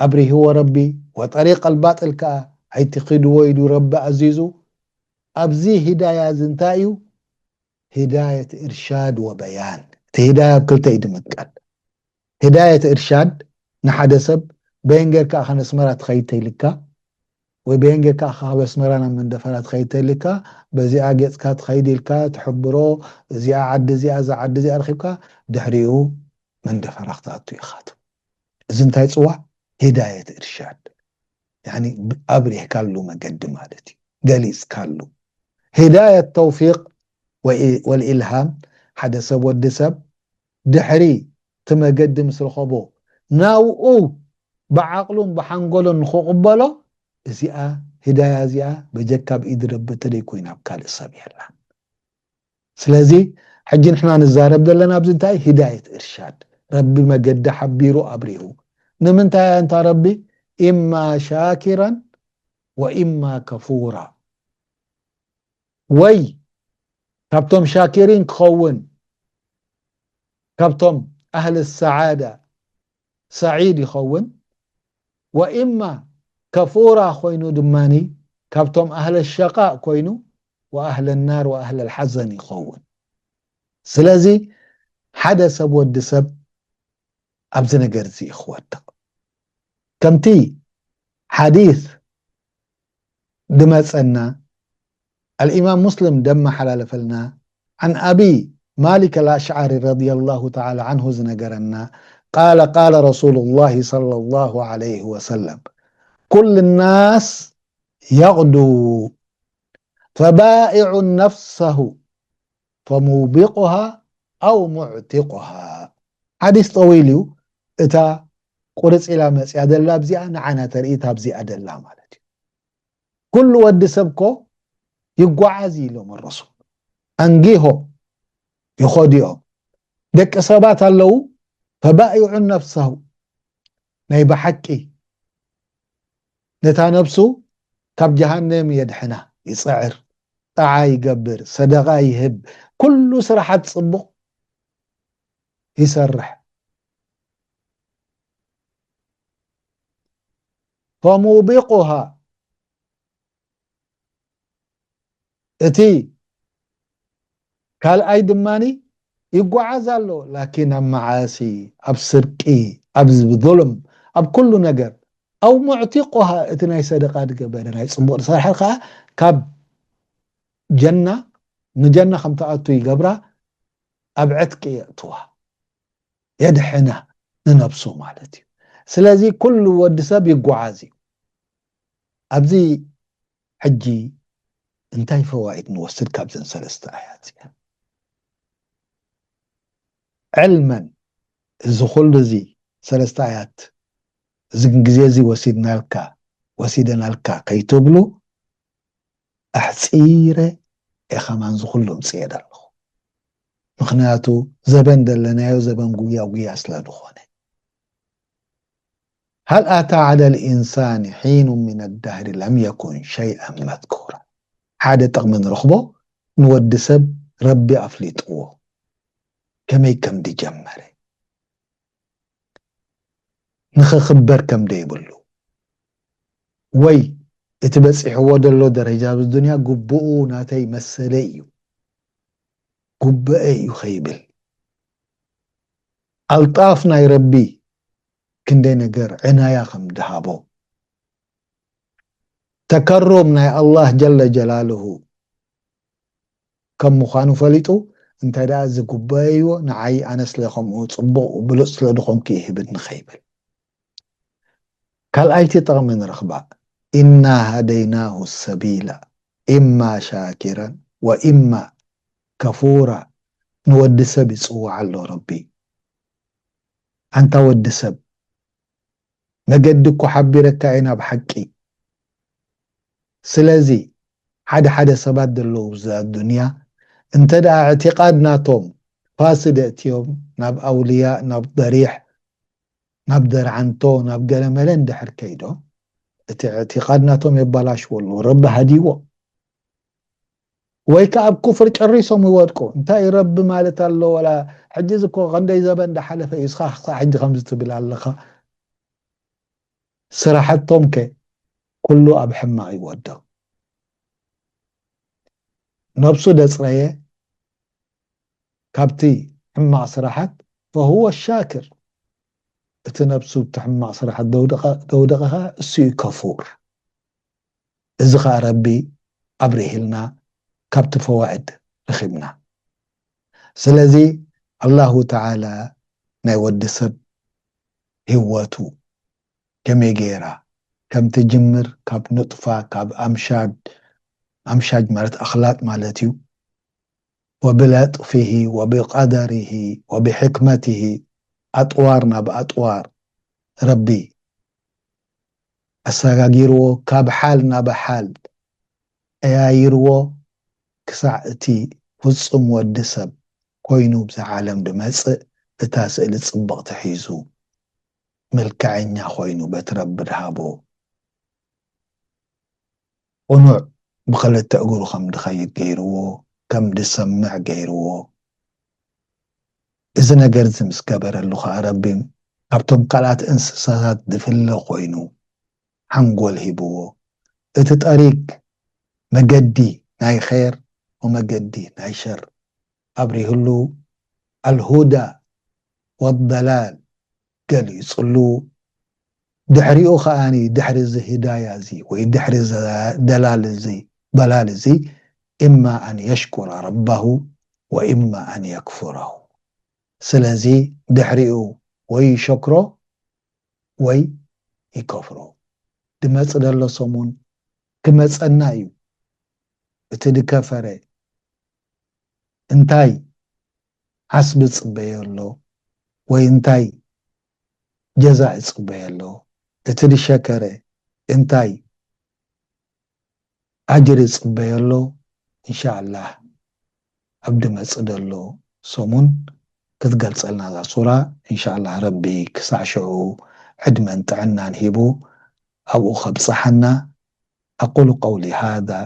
ኣብሪህዎ ረቢ፣ ወጠሪቅ ኣልባጥል ከኣ ኣይትኺድዎ ኢሉ ረቢ ኣዚዙ። ኣብዚ ሂዳያ እዚ እንታይ እዩ? ሂዳየት እርሻድ ወበያን። እቲ ሂዳያ ኣብ ክልተ እዩ ድምቀል። ሂዳየት እርሻድ ንሓደ ሰብ በየን ጌርካ ኢኻ ነስመራ ትኸይድ ተይልካ፣ ወይ በየን ጌርካ ኢኻ ካብ ኣስመራ ናብ መንደፈራ ትኸይድ ተይልካ፣ በዚኣ ጌጽካ ትኸይድ ኢልካ ትሕብሮ፣ እዚኣ ዓዲ እዚኣ፣ እዛ ዓዲ እዚኣ ረኺብካ፣ ድሕሪኡ መንደፈራ ክትኣቱ ኢኻ። እዚ እንታይ ይጽዋዕ? ሂዳየት እርሻድ። ያኒ ኣብሪህካሉ መገዲ ማለት እዩ፣ ገሊጽካሉ። ሂዳየት ተውፊቅ ወኢ-፣ ወልኢልሃም፣ ሓደ ሰብ፣ ወዲ ሰብ ድሕሪ እቲ መገዲ ምስ ረኸቦ፣ ናብኡ ብዓቕሉን ብሓንጎሎን ንኽቕበሎ፣ እዚኣ ሂዳያ እዚኣ በጀካ ብኢድ ረቢ ተደይኮይና ኣብ ካልእ ሰብ የላን። ስለዚ ሕጂ ንሕና ንዛረብ ዘለና ኣብዚ እንታይ? ሂዳየት እርሻድ። ረቢ መገዲ ሓቢሩ ኣብሪሁ። ንምንታይ? ኣንታ ረቢ ኢማ ሻኪራን ወኢማ ከፉራ። ወይ ካብቶም ሻኪሪን ክኸውን፣ ካብቶም ኣህል ሰዓዳ ሰዒድ ይኸውን፣ ወኢማ ከፉራ ኮይኑ ድማኒ ካብቶም ኣህለ ሸቃእ ኮይኑ፣ ወኣህለ ናር ወኣህለ ልሓዘን ይኸውን። ስለዚ ሓደ ሰብ፣ ወዲ ሰብ ኣብዚ ነገር እዚ እዩ ክወድቕ። ከምቲ ሓዲስ ድመጸና፣ ኣልኢማም ሙስሊም ደመሓላለፈልና፣ عن أبي مالك الأشعري رضي الله تعالى عنه ዝነገረና، قال، قال رسول الله صلى الله عليه وسلم، كل الناس يغدو فبائع نفسه فموبقها أو معتقها. ሓዲስ ጠዊል እዩ። እታ ቁርጽ ኢላ መጽያ ደላ ኣብዚኣ፣ ንዓና ተርእይት ኣብዚኣ ደላ ማለት እዩ። ኩሉ ወዲ ሰብ ኮ ይጓዓዝ እዩ ኢሎም ረሱል። ኣንጊሆ ይኸዱ እዮም። ደቂ ሰባት ኣለዉ፣ ፈባኢዑ ነፍሰሁ፣ ናይ ብሓቂ ነታ ነፍሱ ካብ ጀሃነም የድሕና፣ ይጽዕር፣ ጣዓ ይገብር፣ ሰደቓ ይህብ፣ ኩሉ ስራሓት ጽቡቕ ይሰርሕ። ፈሙቢቁሃ፣ እቲ ካልኣይ ድማኒ ይጓዓዝ ኣሎ፣ ላኪን ኣብ መዓሲ፣ ኣብ ስርቂ፣ ኣብ ዙልም፣ ኣብ ኩሉ ነገር። ኣው ሙዕቲቁሃ፣ እቲ ናይ ሰደቃ ዝገበረ፣ ናይ ጽቡቕ ዝሰርሐ ከኣ ካብ ጀና፣ ንጀና ከም ትኣቱ ይገብራ፣ ኣብ ዕትቂ የእትዋ፣ የድሕና ንነብሱ ማለት እዩ። ስለዚ ኩሉ ወዲ ሰብ ይጓዓዝ እዩ። ኣብዚ ሕጂ እንታይ ፈዋኢድ ንወስድ ካብዘን ሰለስተ ኣያት እዚኣን? ዕልመን፣ እዚ ኩሉ እዚ ሰለስተ ኣያት፣ እዚ ግን ግዜ እዚ ወሲድናልካ፣ ወሲደናልካ ከይትብሉ፣ ኣሕጺረ እየ ከማን ዝኹሉ ኣምጽኤ ዘለኹ። ምኽንያቱ ዘበን ዘለናዮ ዘበን ጉያ ጉያ ስለ ዝኾነ። هل أتى على الإنسان حين من الدهر لم يكن شيئا مذكورا. ሓደ ጥቕሚ ንረኽቦ፣ ንወዲ ሰብ ረቢ ኣፍሊጥዎ ከመይ ከም ዝጀመረ፣ ንኽኽበር ከም ደይብሉ፣ ወይ እቲ በጺሕዎ ዘሎ ደረጃ ኣብዚ ዱንያ ግቡኡ ናተይ መሰለይ እዩ፣ ግቡኤ እዩ ከይብል፣ ኣልጣፍ ናይ ረቢ ክንደይ ነገር ዕናያ ከም ድሃቦ፣ ተከሩም ናይ ኣላህ ጀለ ጀላልሁ ከም ምዃኑ ፈሊጡ፣ እንታይ ደኣ እዚ ግቡኤ እይዎ፣ ንዓይ ኣነ ስለ ከምኡ ጽቡቕ ብሉጽ ስለ ዝኾንኩ ይህብኒ ከይብል። ካልኣይቲ ጥቕሚ ንረኽባ፣ ኢና ሃደይናሁ ሰቢላ ኢማ ሻኪራን ወኢማ ከፉራ። ንወዲ ሰብ ይጽውዓ ኣሎ ረቢ። ኣንታ ወዲ ሰብ፣ መገዲ እኮ ሓቢረካ እየ ናብ ሓቂ። ስለዚ ሓደ ሓደ ሰባት ዘለዉ እዛ ዱንያ፣ እንተ ደኣ እዕቲቃድ ናቶም ፋስድ ኣእትዮም፣ ናብ ኣውልያ፣ ናብ ደሪሕ፣ ናብ ደርዓንቶ፣ ናብ ገለመለ እንድሕር ከይዶም፣ እቲ እዕቲቃድ ናቶም የባላሽዎ ኣለዉ። ረቢ ሃዲዎ። ወይ ከኣ ኣብ ኩፍር ጨሪሶም ይወድቁ። እንታይ ረቢ ማለት ኣሎ? ወላ ሕጂ እዚ እኮ ክንደይ ዘበን እንዳሓለፈ እዩ፣ እስኻ ክሳዕ ሕጂ ከምዚ ትብል ኣለኻ። ስራሕቶም ከ ኩሉ ኣብ ሕማቕ ይወድቕ። ነብሱ ደጽረየ ካብቲ ሕማቕ ስራሓት፣ ፈሁወ ሻክር። እቲ ነብሱ እቲ ሕማቕ ስራሓት ደውደቐ-፣ ደውደቐ ኸኣ እሱ እዩ ከፉር። እዚ ኸኣ ረቢ ኣብሪህልና ካብቲ ፈዋኢድ ረኺብና። ስለዚ ኣላሁ ተዓላ ናይ ወዲ ሰብ ህይወቱ ከመይ ገይራ ከም ትጅምር፣ ካብ ኑጥፋ፣ ካብ ኣምሻድ፣ ኣምሻጅ ማለት ኣኽላጥ ማለት እዩ። ወብለጥፊሂ ወብቀደሪሂ ወብሕክመቲሂ፣ ኣጥዋር ናብ ኣጥዋር ረቢ ኣሰጋጊርዎ፣ ካብ ሓል ናብ ሓል ቀያይርዎ፣ ክሳዕ እቲ ፍጹም ወዲ ሰብ ኮይኑ ብዛ ዓለም ድመጽእ፣ እታ ስእሊ ጽብቕቲ ሒዙ፣ መልክዐኛ ኮይኑ በቲ ረቢ ድሃቦ ቅኑዕ ብኽልተ እግሩ ከም ድኸይድ ገይርዎ፣ ከም ድሰምዕ ገይርዎ። እዚ ነገር እዚ ምስ ገበረሉ ኸኣ ረቢ ካብቶም ካልኣት እንስሳታት ድፍለ ኮይኑ ሓንጎል ሂብዎ። እቲ ጠሪግ፣ መገዲ ናይ ኸይር ወመገዲ ናይ ሸር ኣብሪህሉ፣ ኣልሁዳ ወደላል ገሊጽሉ። ድሕሪኡ ኸኣኒ ድሕሪ እዚ ህዳያ እዚ ወይ ድሕሪ እዚ ደላል እዚ፣ በላል እዚ፣ ኢማ ኣን የሽኩረ ረባሁ ወኢማ ኣን የክፉረሁ። ስለዚ ድሕሪኡ ወይ ይሸክሮ ወይ ይከፍሮ። ድመጽእ ደሎ ሰሙን ክመጸና እዩ። እቲ ድከፈረ እንታይ ዓስቢ ይጽበዮ ኣሎ ወይ እንታይ ጀዛእ ይጽበዮ ኣሎ? እቲ ድሸከረ እንታይ ኣጅሪ ይጽበዮ ኣሎ? እንሻኣላህ ኣብ ድመጽእ ደሎ ሰሙን ክትገልጸልና እዛ ሱራ። እንሻኣላህ ረቢ ክሳዕ ሽዑ ዕድመን ጥዕናን ሂቡ ኣብኡ ከብጽሓና። أقول قولي هذا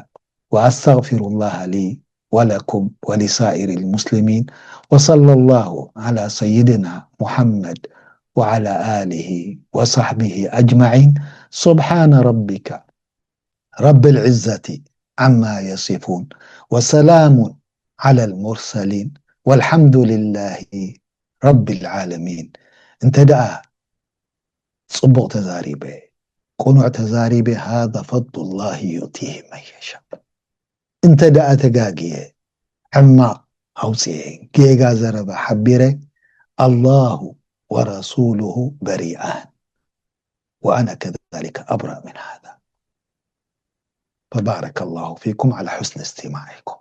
وأستغفر الله لي ولكم ولسائر المسلمين، وصلى الله على سيدنا محمد وعلى آله وصحبه أجمعين. سبحان ربك رب العزة عما يصفون، وسلام على المرسلين، والحمد لله رب العالمين. እንተ ደኣ ጽቡቕ ተዛሪበ፣ ቅኑዕ ተዛሪበ፣ هذا فضل الله يؤتيه من يشاء። እንተ ደኣ ተጋግየ፣ ሕማቕ ኣውጽኤ፣ ጌጋ ዘረባ ሓቢረ፣ الله ورسوله بريئان وأنا كذلك أبرأ من هذا። فبارك الله فيكم على حسن استماعكم.